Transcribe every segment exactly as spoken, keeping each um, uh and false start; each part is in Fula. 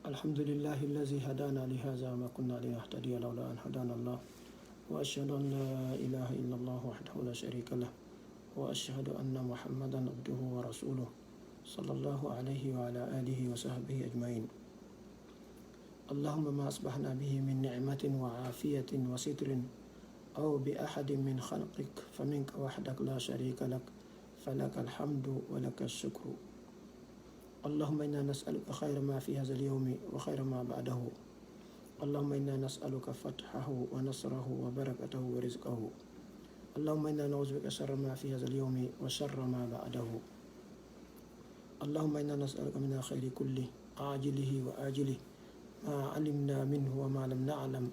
الحمد لله الذي هدانا لهذا وما كنا لنهتدي لولا أن هدانا الله، وأشهد أن لا إله إلا الله وحده لا شريك له، وأشهد أن محمدا عبده ورسوله، صلى الله عليه وعلى آله وصحبه أجمعين. اللهم ما أصبحنا به من نعمة وعافية وستر أو بأحد من خلقك فمنك وحدك لا شريك لك، فلك الحمد ولك الشكر. اللهم إنا نسألك خير ما في هذا اليوم وخير ما بعده. اللهم إنا نسألك فتحه ونصره وبركته ورزقه. اللهم إنا نعوذ بك شر ما في هذا اليوم وشر ما بعده. اللهم إنا نسألك من الخير كله عاجله وآجله ما علمنا منه وما لم نعلم،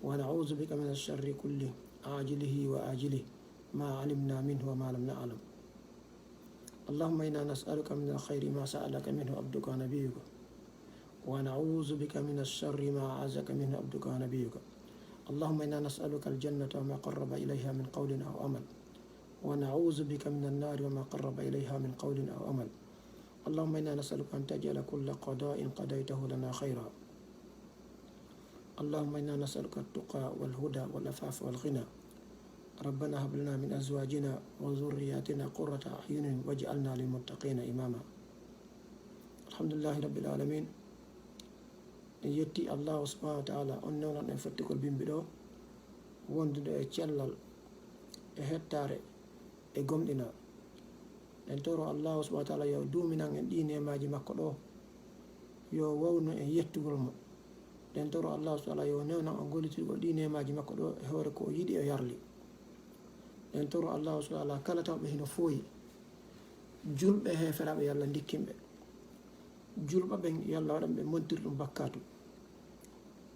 ونعوذ بك من الشر كله عاجله وآجله ما علمنا منه وما لم نعلم. اللهم إنا نسألك من الخير ما سألك منه عبدك ونبيك، ونعوذ بك من الشر ما أعاذك منه عبدك ونبيك. اللهم إنا نسألك الجنة وما قرب إليها من قول أو عمل، ونعوذ بك من النار وما قرب إليها من قول أو عمل. اللهم إنا نسألك أن تجعل كل قضاء قضيته لنا خيرا. اللهم إنا نسألك التقى والهدى والعفاف والغنى. ربنا هب لنا من أزواجنا وذرياتنا قرة أعين واجعلنا للمتقين إماما. الحمد لله رب العالمين. En yetti Allahu subhanahu wa ta'ala, on newnan en fottugol bimbi ɗo, wondude e cellal, e hettaare, e gomɗinal. Ɗen toro Allahu subhanahu wa ta'ala yo duuminan en ɗi neemaaji makko ɗo, yo wawnu en yettugol mo. Ɗen toro Allahu subhanahu wa ta'ala yo newnan en gollitirgol ɗi neemaaji makko ɗo e hoore ko o yiɗi o yarli. Ɗen toro Allahu subhanahu wa ta'ala kala tawɓe hino fooyi, julɓe heeferaaɓe yo Allah ndikkin ɓe. Julɓe ɓen yo Allah waɗan ɓe montir ɗum bakkaatu,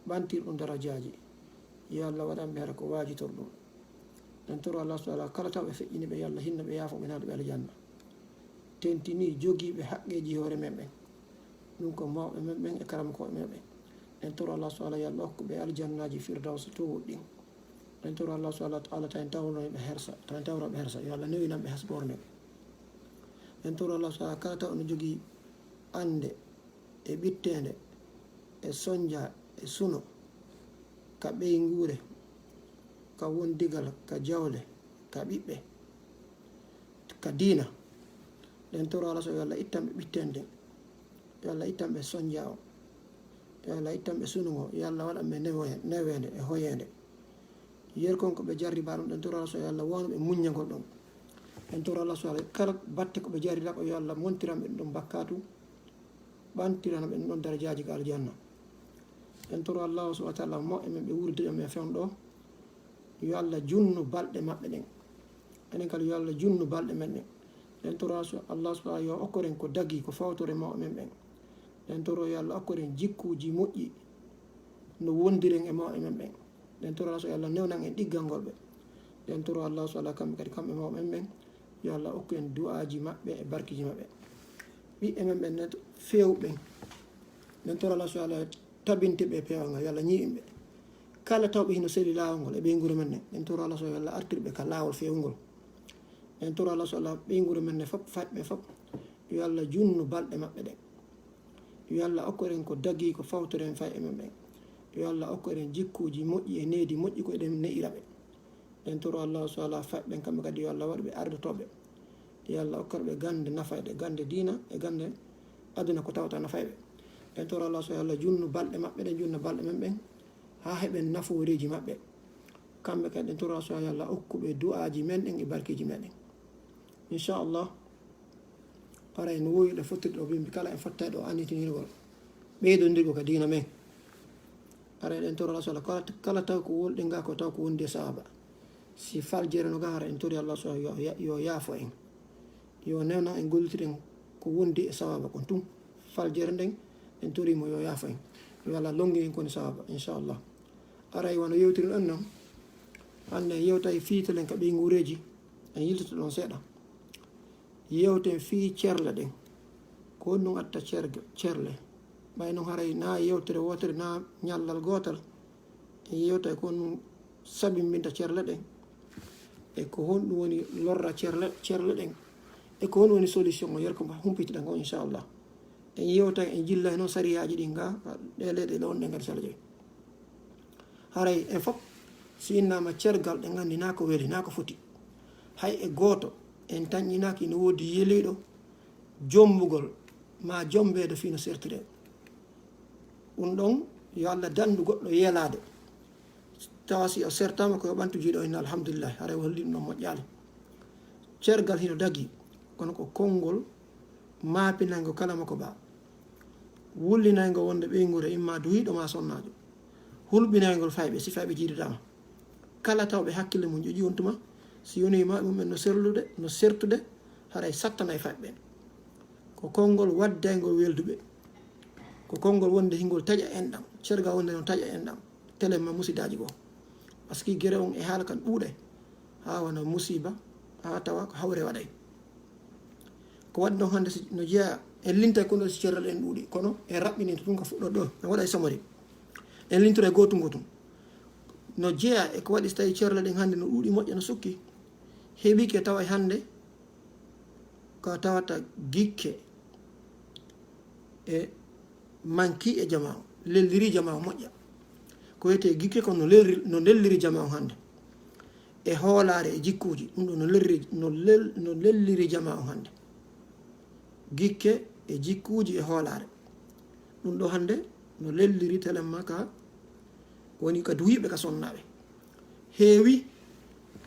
ɓantir ɗum darajaaji. Yo Allah waɗan ɓe hara ko waajitor ɗum. Ɗen toro Allah subhanahu wa ta'ala kala tawɓe feƴƴini ɓe yo Allah hinno ɓe, yaafo ɓe, naata ɓe aljanna. Tentini jogiiɓe haqqeeji hoore men ɓen. Ɗum ko mawɓe men ɓen e karamokooɓe men ɓen. Ɗen toro Allah subhanahu wa ta'ala yo Allah okku ɓe aljannaaji firdawsa towuɗi ɗin. Ɗen toro Allah subhanahu wa ta'ala ta en tawno ɓe hersa, ta en tawno ɓe hersa. Yo Allah newinan ɓe hasboore nden. Ɗen toro Allah subhanahu wa ta'ala kala taw no jogii annde e ɓitteende e sonja e suno ka ɓeynguure, ka wondigal, ka jawle, ka ɓiɓɓe, ka diina. Ɗen toro Allah so yo Allah ittan ɓe ɓitteende nden. Yo Allah ittan ɓe sonja o. Yo Allah ittan ɓe suno ngo. Yo Allah waɗan ɓe newe-, neweende e hoyeende. Yerkon ko ɓe jarribaa ɗum, ɗen toro Allah so yo Allah wownu ɓe muññagol ɗum. Ɗen toro Allah so Allah kala batte ko ɓe jarribaa ko yo Allah montiran ɓe ɗum bakkaatu, ɓantiran ɓe ɗum darajaaji ka aljanna. Ɗen toro Allah subhanahu wa ta'ala mo e men ɓe wuurdi ɗum e fewndo ɗo, yo Allah junnu balɗe maɓɓe ɗen. Enen kala yo Allah junnu balɗe men ɗen. Ɗen toro Allah subhanahu yo okkoren ko dagi ko fawtore mawɓe men ɓen. Ɗen toro yo Allah okkoren jikkuuji moƴƴi no wondiren e mawɓe men ɓen. Ɗen toro Allah so yo Allah newnan en ɗiggangol ɓe. Ɗen toro Allah so Allah kamɓe kadi kamɓe mawɓe men ɓen. Yo Allah okku en du'aaji maɓɓe e barkiji maɓɓe. Ɓiɓɓe men ɓen ne feewɓe ɓen. Ɗen toro Allah so Allah tabinte ɓe peewal ngal, yo Allah ñiiɓin ɓe. Kala tawɓe hino seli laawol ngol e ɓeynguure men nden, ɗen toro Allah so yo Allah artir ɓe ka laawol feewungol. Ɗen toro Allah so Allah ɓeynguure men nden fof, fayɓe ɓe fof, yo Allah junnu balɗe maɓɓe ɗen. Yo Allah okku en ko dagi ko fawtoren fay e men ɓen. Yo Allah okku en jikkuuji moƴƴi e needi moƴƴi ko eɗen ne'ira ɓe. Ɗen toro Allah so Allah fayɓe ɓen kamɓe kadi yo Allah waɗu ɓe ardotooɓe. Yo Allah okkor ɓe gannde nafayɗe, gannde diina e gannde aduna ko tawata nafay ɓe. Ɗen toro Allah so Allah junnu balɗe maɓɓe ɗen, junna balɗe men ɓen, haa heɓen nafooreeji maɓɓe. Kamɓe kadi ɗen toro so Allah okku ɓe du'aaji men ɗen e barkeeji men ɗen. Inchallah, aray no wowi ɗo fottirde ɗo bimbi kala en fottay ɗo annitinirgol, ɓeydondirgol ka diina men. Aray ɗen toro Allah so Allah kala, kala taw ko wolɗinga ko taw ko wondi e sawaba. Si faljere no ga hara en tori Allah so yo, yo, yo yaafo en. Yo newna en gollitiren ko wondi e sawaba kon tun. Faljere nden en tori mo yo yaafo en. Yo Allah longi en koni sawaba, inchallah. Aray wano yewtirin on non. Hannde en yewtay fiitalen ka ɓeynguureeji. En yiltoto ɗon seeɗa. Yewten fii cerle ɗen. Ko honɗum atta cerge, cerle? Ɓay non haray na yewtere wootere na ñallal gootal. En yewtay ko honɗum sabimbinta cerle ɗen. E ko honɗum woni lorra cerle, cerle ɗen. E ko honɗum woni solution o yerko mba humpitiɗen on, inchallah. En yewta, en jilla noon sariyaaji ɗin ga, ɗe leyɗe ɗe wonɗen kadi sala joyi. Haray en fof, si innama cergal, ɗe nganndi na ko weli, na ko foti. Hay e gooto, en tanƴinaaki no woodi yeliiɗo jombugol, ma jombeede fii no sertire. Ɗum ɗon, yo Allah danndu goɗɗo yelaade. Tawa si o sertaama ko yo ɓantu jiiɗo, inna alhamdulillahi, haray o holli ɗum ɗon moƴƴaali. Cergal hino dagi, kono ko konngol maapinango kala mo ko baa. Wullinayngo wonde ɓeynguure imma duhiiɗo ma sonnaajo. Hulɓinaygol fayɓe, si fayɓe jiididaama. Kala tawɓe hakkille mum ƴoƴi on tuma, si yonii ma mum en no serlude, no sertude, haray sattanay fayɓe ɓen. Ko konngol waddayngol welduɓe. Ko konngol wonde hingol taƴa enɗam, cergal wonde no taƴa enɗam. Telen ma musidaaji goo. Parce que gere on e haala kan ɗuuɗay. Haa wona musiba, haa tawa ko hawre waɗay. Ko waɗi ɗon hannde si no jeyaa, en lintay ko ɗo si cerrel en ɗuuɗi, kono en raɓɓininte ɗum ka fuɗɗoode ɗo, en waɗay somori. En lintoray gootum gootum. No jeyaa e ko waɗi so tawi cerrel ɗen hannde no ɗuuɗi moƴƴa no sukki, heɓike tawa e hannde ko tawata gikke e manki e jamaa o, lelliri jamaa o moƴƴa. Ko wiyetee gikke kon no lelri-, no lelliri jamaa o hannde. E hoolaare e jikkuuji, ɗum ɗo no lelri-, no lel-, no lelliri jamaa o hannde. Gikke e jikkuuji e hoolaare. Ɗum ɗo hannde no lelliri telemma ka woni ka duhiiɓe ka sonnaaɓe. Heewi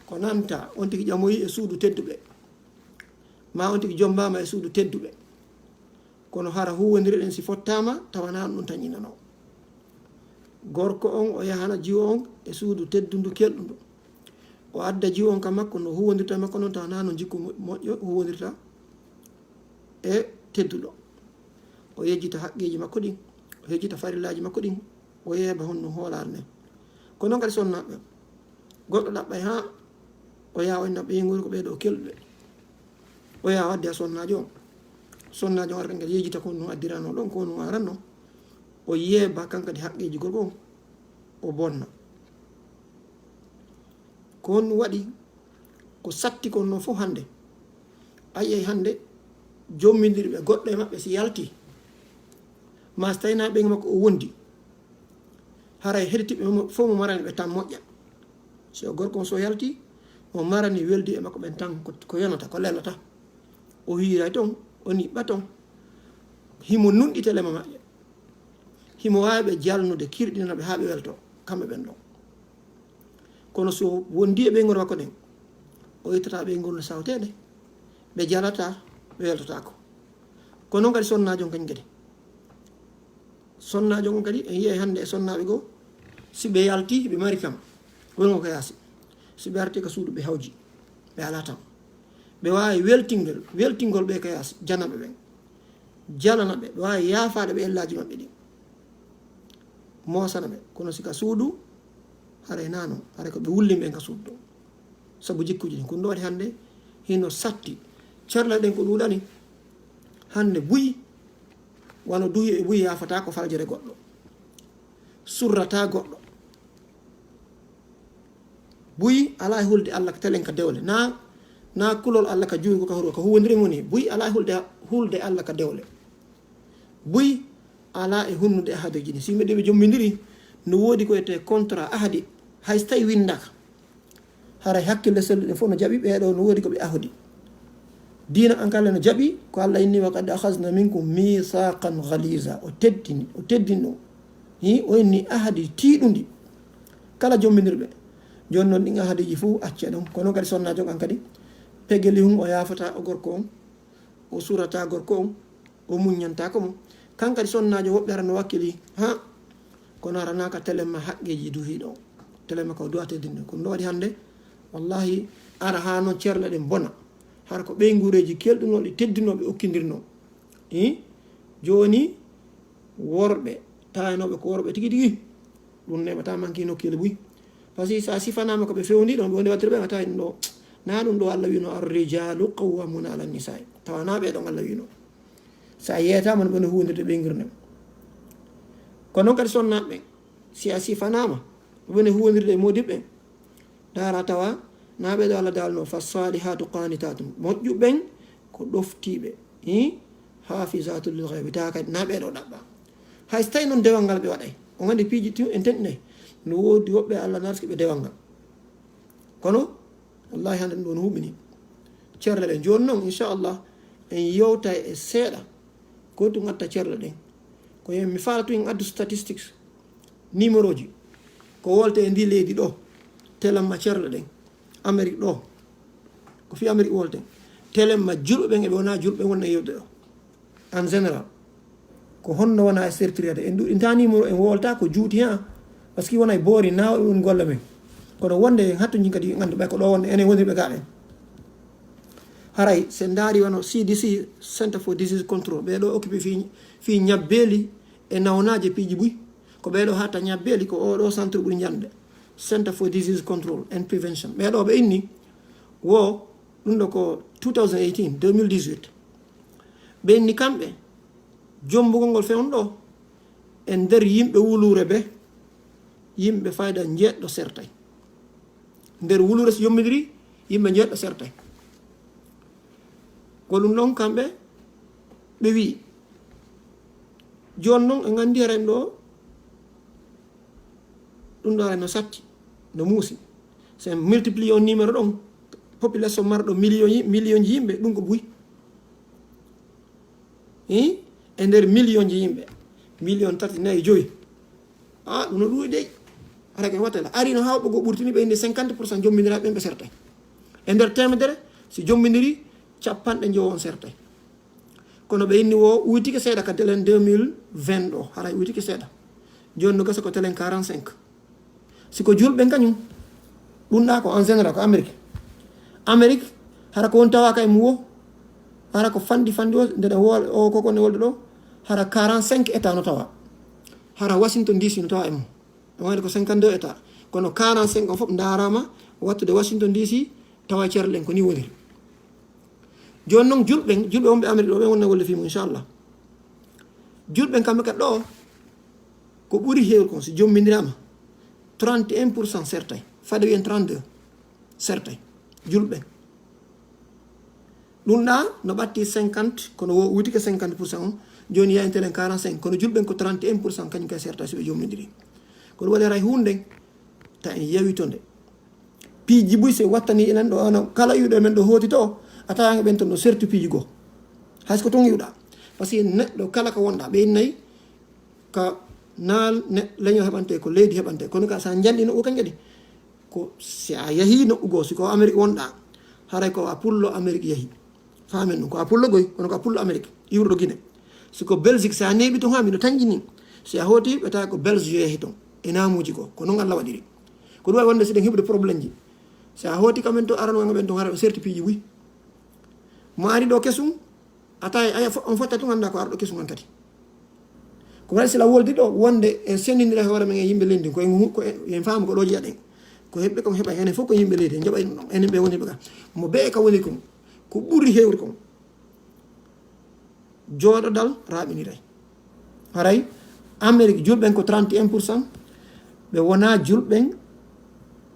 ko nanta on tigi ƴamoyi e suudu tedduɓe, ma on tigi jombaama e suudu tedduɓe. Kono hara huuwondire ɗen si fottaama, tawanaa ɗum tanƴinanoo. Gorko on o yahana jiwo on e suudu teddundu kelɗundu. O adda jiwo on ka makko no huuwondirta e makko non, tawanaa no jikku mo-, moƴƴo huuwondirta e tedduɗo. O yejjita haqqeeji makko ɗin, o yejjita farillaaji makko ɗin, o yeeba honno hoolaare nden. Ko non kadi sonnaaɓe. Goɗɗo ɗaɓɓay haa o yaha o inna ɓeynguure ko ɓee ɗo kelɗuɓe. O yaha o addi a sonnaajo on. Sonnaajo on ara kan kadi yejjita ko honno addiranoo ɗon, ko honno aranno. O yeeba kan kadi haqqeeji gorko on, o bonna. Ko honɗum waɗi ko satti kon non fof hannde? A yi'ay hannde jommindirɓe goɗɗo e maɓɓe si yalti, ma si tawi na ɓeyngu makko o wondi, haray heɗitiɓɓe mo fof mo marani ɓe tan moƴƴa. Si o gorko on so yalti, mo marani weldi e makko ɓen tan ko, ko yonata, ko lelata. O hiiray ton, o niɓɓa ton. Himo nunɗi telema maɓɓe. Himo waawi ɓe jalnude, kirɗina ɓe haa ɓe welto, kamɓe ɓen ɗon. Kono so wondi e ɓeynguure makko ɗen, o ittata ɓeynguure nde sawteende, ɓe jalata, ɓe weltotaako. Ko non kadi sonnaajo on kadi. Sonnaajo on kadi, en yi'ay hannde e sonnaaɓe goo, si ɓe yalti, ɓe mari kam, wongo ko yaasi. Si ɓe arti ka suudu, ɓe hawji, ɓe alaa tan. Ɓe waawi weltingol, weltingol ɓe ka yaasi, janaɓe ɓen. Jalana ɓe, ɓe waawi yaafaade ɓe ellaaji maɓɓe ɗin. Moosana ɓe, kono si ka suudu, haray naa non, haray ko ɓe wullin ɓen ka suudu ɗon. Sabu jikkuuji ɗin, ko ɗum ɗo waɗi hannde hino satti. Cerle ɗen ko ɗuuɗani. Hannde buy, wano duhi e buy yaafataa ko faljere goɗɗo. Surrataa goɗɗo. Buy alaa e hulde Allah ka telen ka dewle. Na, na kulol Allah ka juugo ka huru, ka huwondiri mum ni. Buy alaa e hulde, hulde Allah ka dewle. Buy alaa e hunnude ahadeeji ɗin. Si yimɓe ɗiɗo ɓe jommindiri, no woodi ko wiyetee contrat, ahadi, hay so tawi winndaaka. Haray hakkille selluɗe fof no jaɓi, ɓee ɗoo no woodi ko ɓe ahodi. Diina an kala no jaɓi, ko Allah inni, "Wa qad akhadna minkum mithaqan ghaliza." O teddini, o teddini ɗum. Hi, o inni ahadi tiiɗundi. Kala jommindirɓe. Jooni noon ɗin ahadiiji fof acce ɗon. Kono kadi sonnaajo on an kadi, pegeli hum o yaafata o gorko on. O surata gorko on, o muññantaako mo. Kan kadi sonnaajo woɓɓe ara no wakkili, ha, kono aranaaka telemma haqqeeji duhiiɗo on. Telemma ko duwa teddinde. Ko ɗum ɗo waɗi hannde, wallahi, ara haa noon cerle ɗen bona. Hara ko ɓeynguureeji kelɗunooɗi, teddunooɓe okkindirnoo. I? Jooni, worɓe, taanooɓe ko worɓe tigi tigi. Ɗum neɓata manki nokkeeli buy. Par ce que so a sifanaama ko ɓe fewndi ɗon, ɓe wondi wattude ɓen, a tawi ɗum ɗo. Na ɗum ɗo Allah wino, "Ar-rijalu qawwamuna ala nisai." Tawa na ɓe ɗon Allah wino. So a yeetaama no ɓe no huwondirde ɓe ngirne. Ko noon kadi sonnaaɓe ɓen, si a sifanaama, ɓe no huwondirde e moodiɓɓe ɓen, ndaara tawa na ɓe ɗo Allah daalno, "Fassalihatu qanitatun." Moƴƴu ɓen ko ɗoftiiɓe. Hi? Hafizatun lil ghaybi, tawa kadi na ɓeeɗo ɗaɓɓa. Hay so tawi noon dewal ngal ɓe waɗay, on anndi piiji tun en tentinay, no woodi woɓɓe Allah narski ɓe dewal ngal. Kono wallahi hannde ɗum ɗo no huɓini cerle ɗen. Jooni noon inchallah en yewtay e seeɗa ko tun atta cerle ɗen. Ko yen mi faala tun en addu statistiques, numéroji ko wolte e ndi leydi ɗo, telemma cerle ɗen Amérique ɗo, ko fii Amérique wolten. Telemma julɓe ɓen e ɓe wona julɓe wonna e yewde ɗo en général. Ko honno wona e sertirede en ɗuɗinta numéro en wolta ko juuti ha, parce que wona e boori nawa ɗum golle men. Kono wonde en hattuji kadi en anndu ɓay ko ɗo wonde enen wonirɓe ga ɓen. Haray se ndaari wano C D C, Center for Disease Control, ɓe ɗo occupé fii fii ñabbeeli e nawnaje piiji buy. Ko ɓeeɗo hatta ñabbeeli, ko oɗo centre ɓuri ñande, Center for Disease Control and Prevention. Ɓeeɗo ɓe inni wo ɗum ɗo ko two thousand eighteen, deux mille dix-huit. Ɓe inni kamɓe jombugol ngol fewn ɗo e nder yimɓe wuluure ɓe, yimɓe fayda njeeɗɗo sertay. Nder wuluure so jommidiri yimɓe njeeɗɗo sertay. Ko ɗum ɗon kamɓe ɓe wi'i. Jooni noon en nganndi haren ɗo ɗum ɗo haren no satti, no muusi. So en multiplié on numéro ɗon, population marɗo million yi- million ji yimɓe, ɗum ko buy. Hi? E nder million ji yimɓe, million tati, nayi, joyi. A ɗum no ɗuuɗi dey. Hara ko watta la ari no hawɓe goo ɓurtini ɓe inde cinquante pour cent jommindiraaɓe ɓen ɓe sertay. E nder temedere si jommindiri capanɗe njowo on sertay. Kono ɓe inni wo uytike seeɗa ka telen deux mille vingt ɗo, haray uytike seeɗa. Jooni no gasa ko telen quarante-cinq. Si ko julɓe kañum, ɗum ɗa ko en général ko Amérique. Amérique hara ko won tawa kay mu wo, hara ko fanɗi fanɗi o nde o koko ne wolde ɗo, hara quarante-cinq état no tawa. Hara Washington D C no tawa e mum. Ɗum wayde ko cinquante-deux état. Kono quarante-cinq on fof ndarama wattude Washington D C, tawa cerle ɗen ko ni woniri. Jooni noon julɓe, julɓe wonɓe Amérique ɗo ɓe wonna golle fii mum inchallah. Julɓe kamɓe kadi ɗo ko ɓuri heewde kon si jommindirama trente et un pour cent sertay, fade wiyen trente-deux sertay julɓe. Ɗum ɗa no ɓatti cinquante, kono wo wutike cinquante pour cent on. Jooni yayintelen quarante-cinq, kono julɓe ko trente et un pour cent kañum kay sertay si ɓe jommindiri. Ko ɗum waɗi haray huunde ta en yawitonde. Piiji buy se wattani enen ɗo, ano kala iwɗo e men ɗo hooti to, a tawaange ɓen ton no serti piiji goo. Hay so ko ton iwɗa. Parce que neɗɗo kala ko wonɗa, ɓe innay ka naal ne leñol heɓante, ko leydi heɓante. Kono ka sa njanɗi no o kan kadi, ko si a yahi no ugo, si ko Amérique wonɗa, haray ko a pullo Amérique yahi. Faamen ɗum, ko a pullo goy, kono ko a pullo Amérique, iwruɗo Guinée. Si ko Belgique, si a neeɓi ton haa miɗo tanƴini, si a hooti, ɓe tawa ko Belge yo yahi ton, e naamuuji goo, ko noon Allah waɗiri. Ko ɗum waɗi wonde si ɗen heɓude problème ji. Si a hooti kamen to arano ɓen ton hara ɓe serti piiji buy. Mo ari ɗo kesum, a tawa, aya, fo- on fotta tun annda ko arɗo kesum an kadi. Ko waɗi sila woldi ɗo, wonde en sendindira hoore men e yimɓe leydi, ko en hu- ko en en faamu ko ɗo jiya ɗen. Ko heɓɓe kon heɓa, enen fof ko yimɓe leydi, en jaɓay ɗum ɗon. Enen ɓe woni ɓe ka. Mo ɓe ka woni kon, ko ɓuri heewri kon. Jooɗodal raaɓiniray. Haray Amérique julɓen ko trente et un pour cent, ɓe wona julɓen,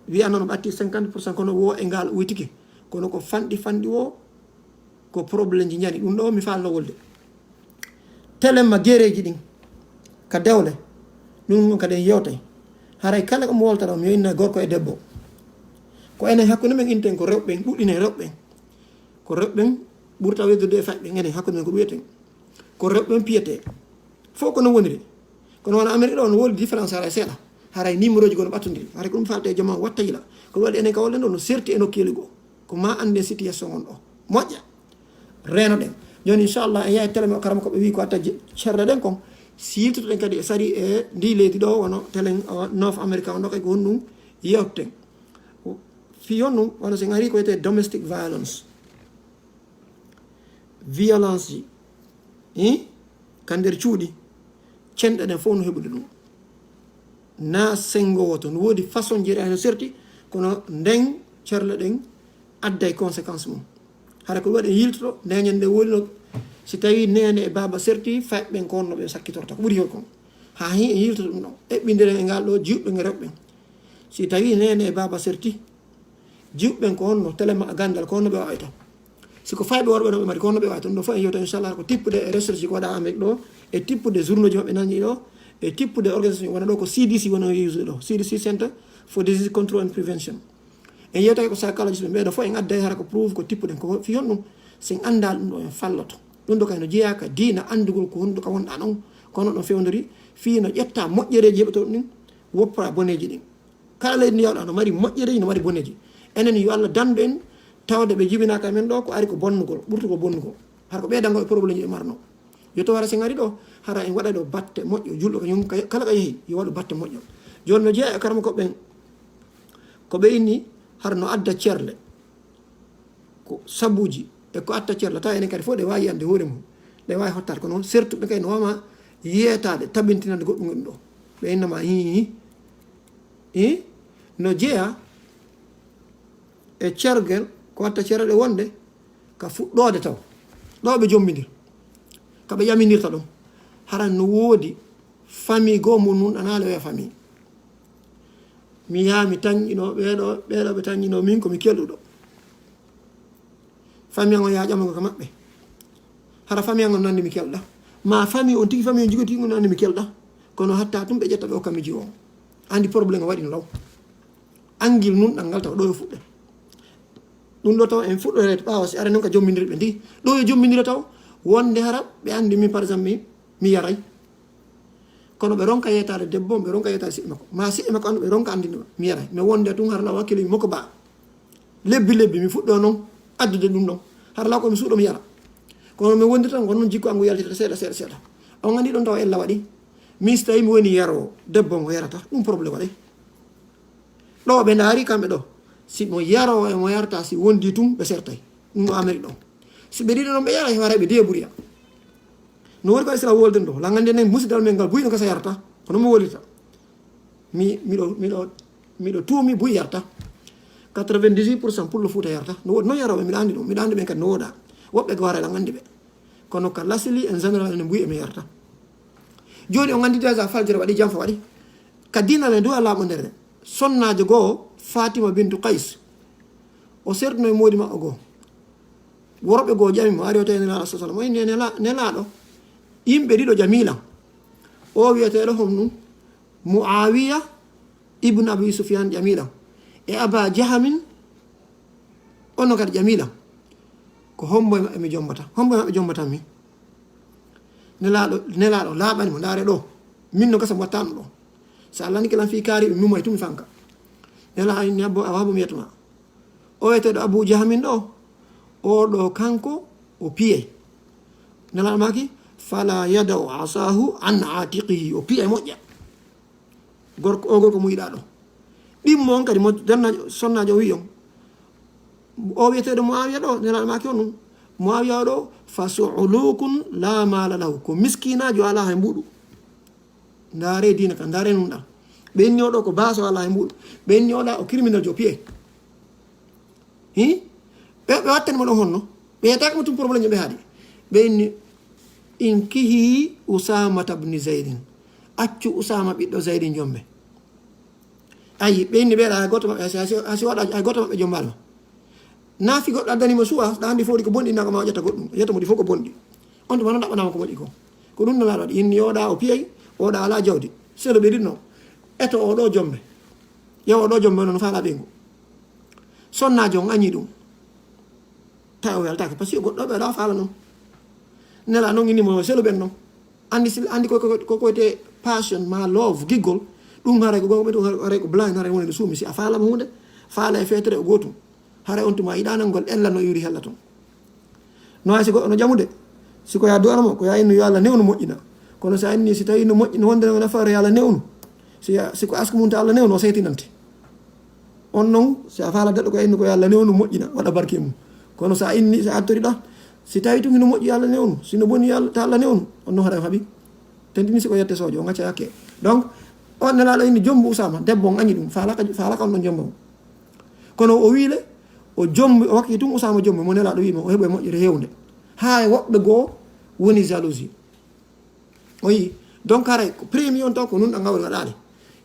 wiya noon ɓatti cinquante pour cent, kono wo e ngal uytike. Kono ko fanɗi fanɗi wo, ko problème ji njani. Ɗum ɗo mi faalno wolde. Telemma gereeji ɗin ka dewle, ɗum ɗum kadi en yewtay. Haray kala ko mo woltata, mi yoyna gorko e debbo. Ko enen hakkunde men inten ko rewɓe ɓen, ɗuɗɗinen rewɓe ɓen. Ko rewɓe ɓen ɓurta weddude e fayɓe ɓen, enen hakkunde men ko ɗum wiyeten. Ko rewɓe ɓen piyete. Fof ko no woniri. Kono wona Amérique ɗo no woodi différence haray seeɗa. Haray numéro ji kono ɓattondiri. Haray ko ɗum falte e jama watta yila. Ko ɗum waɗi enen ka wolde ɗo no serti e nokkeeli goo. Ko ma annden situation on ɗo. Moƴƴa. Reenoɗen. Jooni inchallah en yahay télé mo karama ko ɓe wi ko atta je- cerɗe ɗen kon. Si yiltotoɗen kadi e sari e ndi leydi ɗo wono télé o North America on ɗo kay ko honɗum yewteten. Fii honɗum wano si en ari ko wiyetee domestic violence. Violence ji, hi? Ka nder cuuɗi, cenɗe ɗen fof no heɓude ɗum. Na senngo woto, no woodi façon ji ɗa no serti, kono nden cerle ɗen adday conséquence mum. Hara ko waɗi en yiltoto, nde ñande woni no, si tawi neene e baaba serti, fayɓe ɓen ko honno ɓe sakkitorta, ko ɓuri hol kon. Haa hi en yiltoto ɗum ɗon. Eɓɓindiren e ngal ɗo jiwɓe e rewɓe ɓen. Si tawi neene e baaba serti, jiwɓe ɓen ko honno, télé ma gandal, ko honno ɓe wawata? Si ko fayɓe worɓe ɗo ɓe mari, ko honno ɓe wawi ton? Ɗo fof en yewta, inchallah, ko tippude e recherche ko waɗa Amérique ɗo, e tippude journaux ji maɓɓe nanni ɗo, e tippude organisation wona ɗo ko C D C wona use ɗo, C D C Center for Disease Control and Prevention. En yewtay ko psychologist ɓe, ɓeɗo fof en adday hara ko preuve ko tippuɗen ko fi honɗum. Sen anda ɗum ɗo en falloto. Ɗum ɗo kay no jeeya ka diina andugol ko honɗum ka wonɗa ɗon, kono ɗo fewndori fii no ƴetta moƴƴereeji heɓotoɗo ɗin, woppora boneeji ɗin. Kala leydi ndi yawɗa no mari moƴƴereeji, no mari boneeji. Enen yo Allah dandu en tawde ɓe jibinaka men ɗo ko ari ko bonnugol, ɓurtugol bonnugol. Hara ko ɓeydangol e problème ji ɓe marno. Yo to hara sen ari ɗo, hara en waɗa ɗo batte moƴƴo, julɗo kañum kay-, kala ka yehi, yo waɗu batte moƴƴo. Jooni no jeeya e karama ko ɓen, ko ɓe inni hara no adda cerle. Ko sabuji e ko atta cerle, tawa enen kadi fof ɗe wawi yiyande hoore mum. Ɗe wawi hottade, kono surtout ɓe kay no wama yeetade, tabintinande goɗɗum ɗum ɗo. Ɓe innama hi, hi, hi, no jeeya e cergel, ko watta cerle wonde ka fuɗɗode taw. Ɗo ɓe jombidir, ka ɓe ƴaminirta ɗum. Hara no woodi famille goo mum nun ana lewe famille. Mi yaha mi tanƴino ɓeɗo, ɓeɗo ɓe tanƴino min ko mi kelɗuɗo. Famille an on yaha ƴamogo ka maɓɓe. Hara famille an on nandi mi kelɗa. Ma famille on tigi, famille on jigoti on nandi mi kelɗa. Kono hatta tum ɓe ƴetta ɓe okka mi jiwo on. Andi problème o waɗi no law. Angil nun ɗan ngal taw ɗo yo fuɗɗe. Ɗum ɗo taw en fuɗɗoyre ɓaawo si ara non ka jommindirɓe ndi. Ɗo yo jommindire taw wonde hara ɓe andi min par exemple mi, mi yaray. Kono ɓe ronka yeetaade debbo on, ɓe ronka yeetaade siɓɓe makko. Ma siɓɓe makko andu ɓe ronka andinde ma. Mi yaray. Mi wonde tun hara law hakkille mi moko ba. Lebbi lebbi mi fuɗɗo non addude ɗum ɗon. Hara law ko mi suuɗo mi yara. Kono mi wondirta ko non jikko angu yaltita seeɗa, seeɗa, seeɗa. On andi ɗon taw ella waɗi. Mi si tawi mi woni yaro debbo on o yarata. Ɗum problème waɗay. Ɗo ɓe ndaari kamɓe ɗo. Si mo yaro e mo yarata si wondi tun ɓe sertay. Ɗum no Amérique ɗon. Si ɓe ɗiɗo ɗon ɓe yara e waray ɓe deburiya. No woni ko Islam wolden ɗo. Langande nen musidal men ngal buy no gasa yarata. Kono mo wolita. Mi, miɗo, miɗo, miɗo tuumi buy yarta. Quatre-vingt-dix-huit pour cent pullo Fuuta yarta. No woodi non yaroɓe, miɗo andi ɗum. Miɗo andi ɓen kadi no wooda. Woɓɓe goo haray langandi ɓe. Kono ka lasili en général ene buy e mi yarta. Jooni on andi déjà faljere waɗi, janfa waɗi. Ka diina le du'a laaɓo nder. Sonnaajo goo Fatima bintu Qays. O sertuno e moodi maɓɓe goo. Worɓe goo ƴami mo, ari o tawi Nelaaɗo sa sallam. O inni, "Nela-, Nelaaɗo, yimɓe ɗiɗo ƴami lan. O wi'eteeɗo honɗum? Muawiya ibn Abi Sufyan ƴami lan. E Aba Jahamin, onon kadi ƴami lan. Ko hombo e maɓɓe mi jombata? Hombo e maɓɓe jombatan mi?" Nelaaɗo, Nelaaɗo laaɓani mo, ndaare ɗo. Min no gasa mi wattanno ɗo. Sa lannike lan fii kaariɓe, mi umay tun mi fanka. Nelaaɗo inni, "Abbo, awa bo mi yetto ma." O wi'eteeɗo Abu Jahamin ɗo, o ɗo kanko o piyay. Nelaaɗo maaki, "Fala yada'u asahu an atiqihi." O piyay moƴƴa. Gorko, o gorko mo yiɗa ɗo. Ɗimmo on kadi mo janna sonnaajo o wi'i on. O wi'eteeɗo Muawiya ɗo, Nelaaɗo maaki on ɗum. Muawiya o ɗo, "Fa su'ulukun la mala lahu." Ko miskinaajo alaa hay mbuuɗu. Ndaare diina ka, ndaare nun ɗan. Ɓe inni oɗo ko baaso alaa e mbuuɗu. Ɓe inni oɗa o criminel jo piye. Hi? Ɓe, ɓe wattani mo ɗon honno? Ɓe yetaki mo tun problème ɓe haali. Ɓe inni, "Inkihi Usamata bni Zaydin." Accu Usama ɓiɗɗo Zaydin jombe. Ayi, ɓe inni ɓeeɗa hay gooto maɓɓe, hay si, hay si, hay si waɗa hay gooto maɓɓe jombaali ma. Naa fi goɗɗo addani mo suwa, ɗa andi fof ɗi ko bonɗi, naa ko ma o ƴetta goɗɗum. O ƴetta mo ɗi fof ko bonɗi. On tuma noon ɗaɓɓanama ko moƴƴi ko. Ko ɗum Nelaaɗo waɗi. Inni oɗa o piyay, oɗa alaa jawdi. Selo ɓe ɗiɗno. Eto oɗo jombe. Yew oɗo jombe noon faala ɓeyngu. Sonnaajo on añi ɗum. Tawi o weltaki. Parce que goɗɗo ɓe ɗo faala noon. Nela noon inni mo selo ɓen noon. Andi sil-, andi ko, ko, ko, ko wiyetee passion ma love, giggol. Ɗum haray ko gonga ɓe ɗum haray ko blind, haray woni no suumi. Si a faalama huunde, faala e feetere o gootum. Haray on tuma yiɗa nangol ella no iwri hella ton. No hay si goɗɗo no ƴamude, si ko ya du'ano mo, ko ya innu yo Allah newnu moƴƴina. Kono si a inni, si tawi no moƴƴi, no wonde no nafaare yo Allah newnu. Si ya, si ko asku mum ta Allah newnu, o seytinante. On non, si a faala daɗɗo ko ya innu ko yo Allah newnu moƴƴina, waɗa barke mum. Kono si a inni, si a attori ɗa, si tawi tun hino moƴƴi yo Allah newnu, si no boni yo Allah, ta Allah newnu, on non haray o haɓi. Tentini si ko yette sojo, o ngacca yakke. Donc, on Nelaaɗo inni jombu Usama, debbo on añi ɗum, faala ka, faala ka on ɗon jombo mo. Kono o wiile, o jombi, o wakki tun Usaama jombi mo, Nelaaɗo wi mo, o heɓoy moƴƴere heewnde. Haa e woɓɓe goo woni jalousie. O yi, donc haray ko premier on taw ko nun ɗa ngawri waɗaali.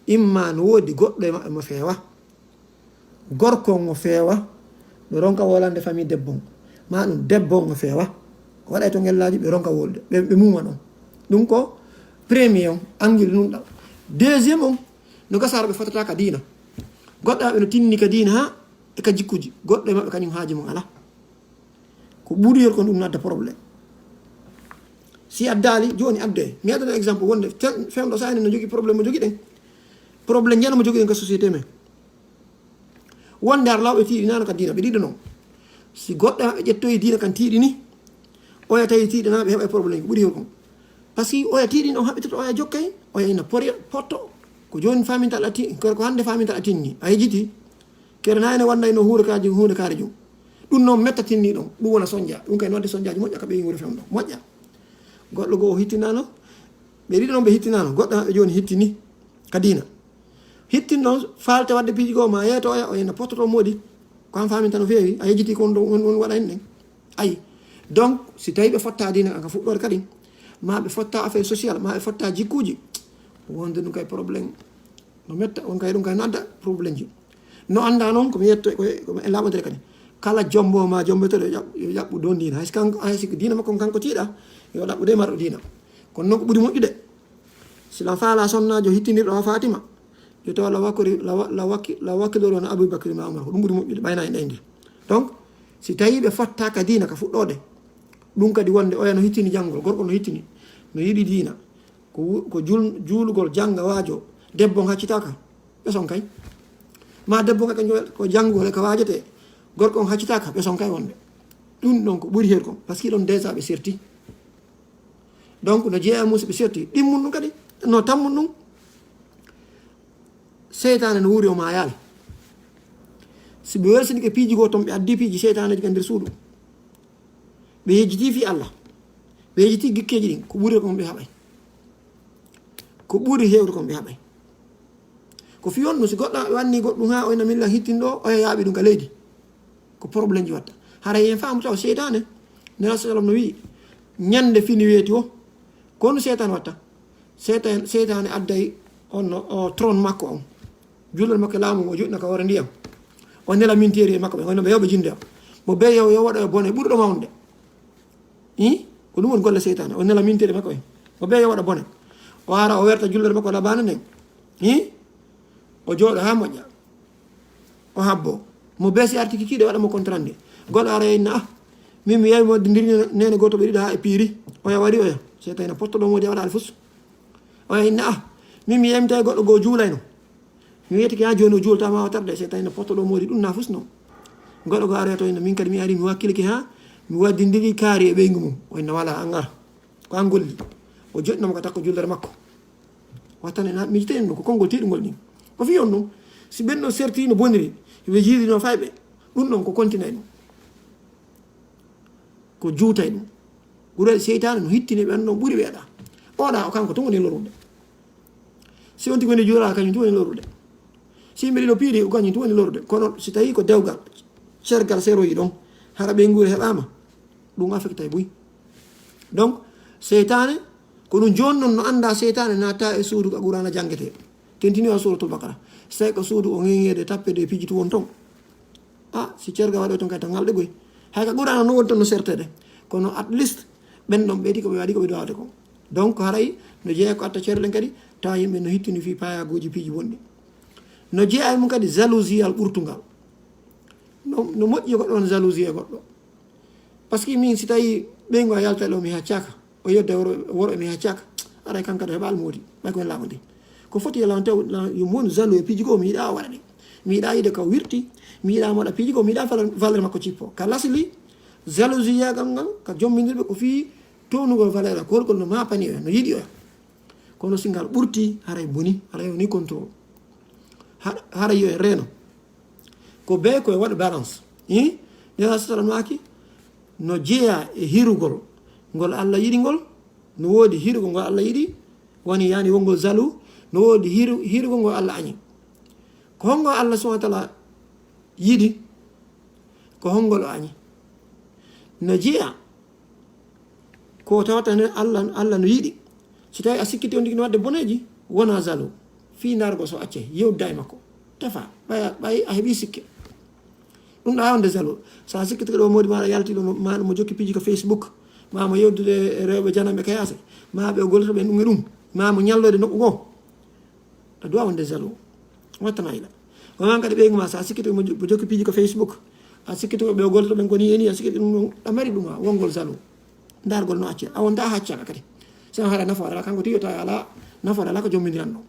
Imma no woodi goɗɗo e maɓɓe mo feewa. Gorko on mo feewa, no ronka wolande famille debbo on. Ma ɗum debbo on o feewa, o waɗay to ngellaaji, ɓe ronka wolde, ɓe, ɓe muuma ɗon. Ɗum ko premier on, angle ɗum ɗam. Deuxième on, no gasaaro ɓe fottata ka diina. Goɗɗo maɓɓe no tinni ka diina ha e ka jikkuji. Goɗɗo e maɓɓe kañum haaji mum alaa. Ko ɓuri yer kon ɗum no adda problème. Si addaali, jooni adde. Mi addana exemple wonde fen-, fewndo sa enen no jogii problème mo jogii ɗen. Problème njano mo jogii ɗen ka société men. Wonde har lawɓe tiiɗinaano ka diina, ɓe ɗiɗo non. Si goɗɗo e maɓɓe ƴettoyi diina kan tiiɗini, oya tawi tiiɗinaaɓe heɓa e problème ko ɓuri hewkon. Parce que oya tiiɗini on haɓɓitoto, oya jokkay, oya ina pori potto. Ko jooni faminta aɗa ti-, ko, ko hannde faminta aɗa tinni, a yejiti. Kere na ene wannay no huure kaaji, huunde kaari jum. Ɗum noon mettatinni ɗon, ɗum wona sonja. Ɗum kay no wadde sonjaaji moƴƴa ka ɓe wuro fewndo. Moƴƴa. Goɗɗo goo o hittinaano, ɓe ɗiɗo noon ɓe hittinaano, goɗɗo maɓɓe jooni hittini ka diina. Hittin noon faalte wadde piiji goo ma yeeto oya, o ina pottoto moodi. Ko an faminta no feewi, a yejiti ko on ɗon, on, on waɗa hen ɗen. Ayi. Donc, si tawi ɓe fotta diina ka fuɗɗoore kadi, ma ɓe fotta affaire social, ma ɓe fotta jikkuuji, wonde ɗum kay problème. No metta, on kay ɗum kay no adda problème ji. No annda noon, ko mi yetto, ko, ko en laaɓodere kadi. Kala jombo ma jombotoɗo yo ƴaɓ-, yo ƴaɓɓu ɗon diina. Hay si kanko, hay si ko diina makko kanko tiiɗa, yo ɗaɓɓude marɗo diina. Kono noon ko ɓuri moƴƴude. Si la faala sonnaajo hittinirɗo o Fatima, yo taw la wakkori, la wa-, la wakki-, la wakkiloro no Abu Bakri ma Umar. Ko ɗum ɓuri moƴƴude, ɓayna en ɗayndi. Donc, si tawi ɓe fotta ka diina ka fuɗɗoode, ɗum kadi wonde oya no hittini janngol, gorko no hittini, no yiɗi diina, ko wu-, ko jul-, juulugol, jannga, waajo, debbo on haccitaaka, ɓe son kay. Ma debbo on kay ko jol-, ko janngugol e ka waajete, gorko on haccitaaka, ɓe son kay wonde. Ɗum ɗon ko ɓuri heer kon, parce que ɗon déjà ɓe serti. Donc, no jeeya mum si ɓe serti, ɗimmun ɗum kadi, no tammun ɗum, seytaane no wuuri o maayaali. Si ɓe welsinike piiji goo ton, ɓe addi piiji seytaaneeji ka nder suudu. Ɓe yejjitii fii Allah. Ɓe yejjitii gikkeeji ɗin. Ko ɓuri kon ɓe haɓay. Ko ɓuri heewde kon ɓe haɓay. Ko fii on ɗum, si goɗɗo wanni goɗɗum haa o ina milla hittin ɗo, oya yaaɓi ɗum ka leydi. Ko problème ji watta. Hara yen faamu taw seytaane, Nela sallam no wi'i, ñande fini weeti o, ko honɗum seytaane watta? Seytaane, seytaane adday on no, o trône makko on. Jullere makko e laamu o joɗɗina ka hoore ndiyam. O nela minteeri e makko ɓen, o wi'a ɓe yo ɓe jinnda. Mo be yo, yo waɗa bone ɓurɗo mawnude. Ih? Ko ɗum woni golle seytaane. O nela minteeri makko ɓen. Mo be yo waɗa bone. O ara o werta jullere makko labana nden. Ih? O jooɗo haa moƴƴa. O habbo. Mo be si arti kikiiɗe waɗa mo contrat nde. Goɗɗo ara inna, ah, min mi yawi mo dindiri nene gooto ɓe ɗiɗo haa e piiri. Oya wari oya. Seytaane potto ɗo moodi a waɗa alfus. Oya inna, ah, min mi yawi mi tawi goɗɗo goo juulayno. Mi wiyeteke haa jooni o juulta ma o tarde. Seytaane potto ɗo moodi ɗum na fus no. Goɗɗo goo ara to inna, min kadi mi ari mi wakkilike haa mi waddindiri kaari e ɓeyngu mum. O inna wala an ara. Ko an golli. O joɗɗinamo ka takko jullere makko. Wattane na, mi jitani ɗum ko konngol tiiɗungol ɗin. Ko fii on ɗum, si ɓen ɗon serti no boniri, ɓe jiidi no fayɓe, ɗum ɗon ko kontinay ɗum. Ko juutay ɗum. Ɓuray seytaane no hittini ɓen ɗon ɓuri ɓeeɗa. Oɗa o kanko tun woni lorrude. Si on tigi woni juulaa, kañum tun woni lorrude. Si yimɓe ɗiɗo piiri, o kañum tun woni lorrude. Kono si tawi ko dewgal, cergal seroyi ɗon, hara ɓeynguure heɓaama, ɗum affectay buy. Donc, seytaane, ko ɗum jooni non no annda seytaane naata e suudu ka Qur'aana janngetee. Tentini o Suuratul Baqara. Si tawi ko suudu o ŋeŋeede tappede e piiji tun won ton. Ah, si cerga waɗo ton kay to ŋalɗe goy. Hay ka Qur'aana no won ton no sertede. Kono at least, ɓen ɗon ɓeydi ko ɓe waɗi ko ɓe duwawde kon. Donc, haray no jeeya ko atta ceerɗen kadi, tawa yimɓe no hittini fii paayaaguuji piiji bonɗi. No jeeya e mum kadi jalousie al ɓurtungal. No, no moƴƴi goɗɗo on jalousie e goɗɗo. Parce que min si tawi ɓeyngu a yalta ɗo mi haccaaka, o yedda woro, woro mi haccaaka, aray kanka ɗo heɓa almoodi, ɓay ko en laaɓa de. Ko foti e lawan taw, la-, yo mon jaloux e piiji goo mi yiɗa o waɗa ɗi. Mi yiɗa yiɗe ka o wirti, mi yiɗa mo waɗa piiji goo, mi yiɗa valeur, valeur makko cippo. Ka lasli, jalousie yagal ngal, ka jommindirɓe ko fii townugol valeur, ko holgol no maapani o, no yiɗi o. Kono si ngal ɓurti, haray boni, haray woni contrôle. Har-, haray yo en reeno. Ko bee ko e waɗa balance. Ih? Nela sallam maaki, no jeeya e hirugol ngol Allah yiɗi ngol, no woodi hirugol ngol Allah yiɗi, woni yani wongol jaloux, no woodi hiru-, hirugol ngol Allah añi. Ko honngol Allah subhanahu wa ta'ala yiɗi? Ko honngol o añi? No jeeya ko tawata ne Allah, Allah no yiɗi. Si tawi a sikkiti on tigi no waɗde boneeji, wona jaloux. Fii ndaargol so accay, yewda e makko. Tefa, ɓay, ɓay a heɓi sikke. Ɗum ɗa wonde zalo. So a sikkiti ko ɗo modi maɗa yalti ɗo, ma mo jokki piiji ko Facebook, ma mo yewdude e rewɓe jananɓe ka yaasi, ma ɓe o golloto ɓen ɗum e ɗum, ma mo ñalloyde nokku goo. A duwa wonde zalo. Wattana ila. Wawan kadi ɓeygu ma, so a sikkiti mo jo-, mo jokki piiji ko Facebook, a sikkiti ko ɓe o golloto ɓen ko ni e ni, a sikkiti ɗum ɗon, a mari ɗum a wongol zalo. Ndargol no accira. A wonta haccaka kadi. Sen hara nafoore ala kanko tigi, ta ala nafoore ala ko jommindiran ɗon.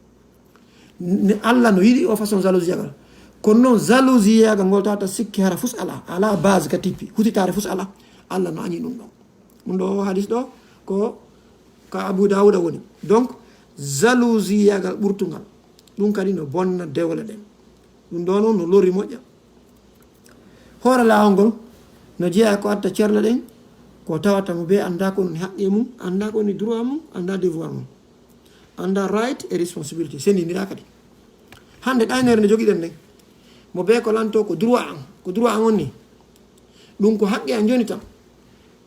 Ne Allah no yiɗi o façon jalousie yagal. Kono noon jalousie yagal ngol tawata sikki hara fus ala. Ala base ka tippi. Hutitaare fus ala. Allah no añi ɗum ɗon. Ɗum ɗo o hadis ɗo ko ka Abu Dawuda woni. Donc, jalousie yagal ɓurtungal. Ɗum kadi no bonna dewle ɗen. Ɗum ɗo noon no lorri moƴƴa. Hoore laawol ngol no jeyaa ko adda cerle ɗen, ko tawata mo bee anndaa ko woni haqqe mum, anndaa ko woni droit mum, anndaa devoir mum, anndaa right e responsibility, senndindiraa kadi. Hannde ɗaynere nde jogiɗen nden, mo bee ko lanto ko droit an, ko droit an woni, ɗum ko haqqe an jooni tan.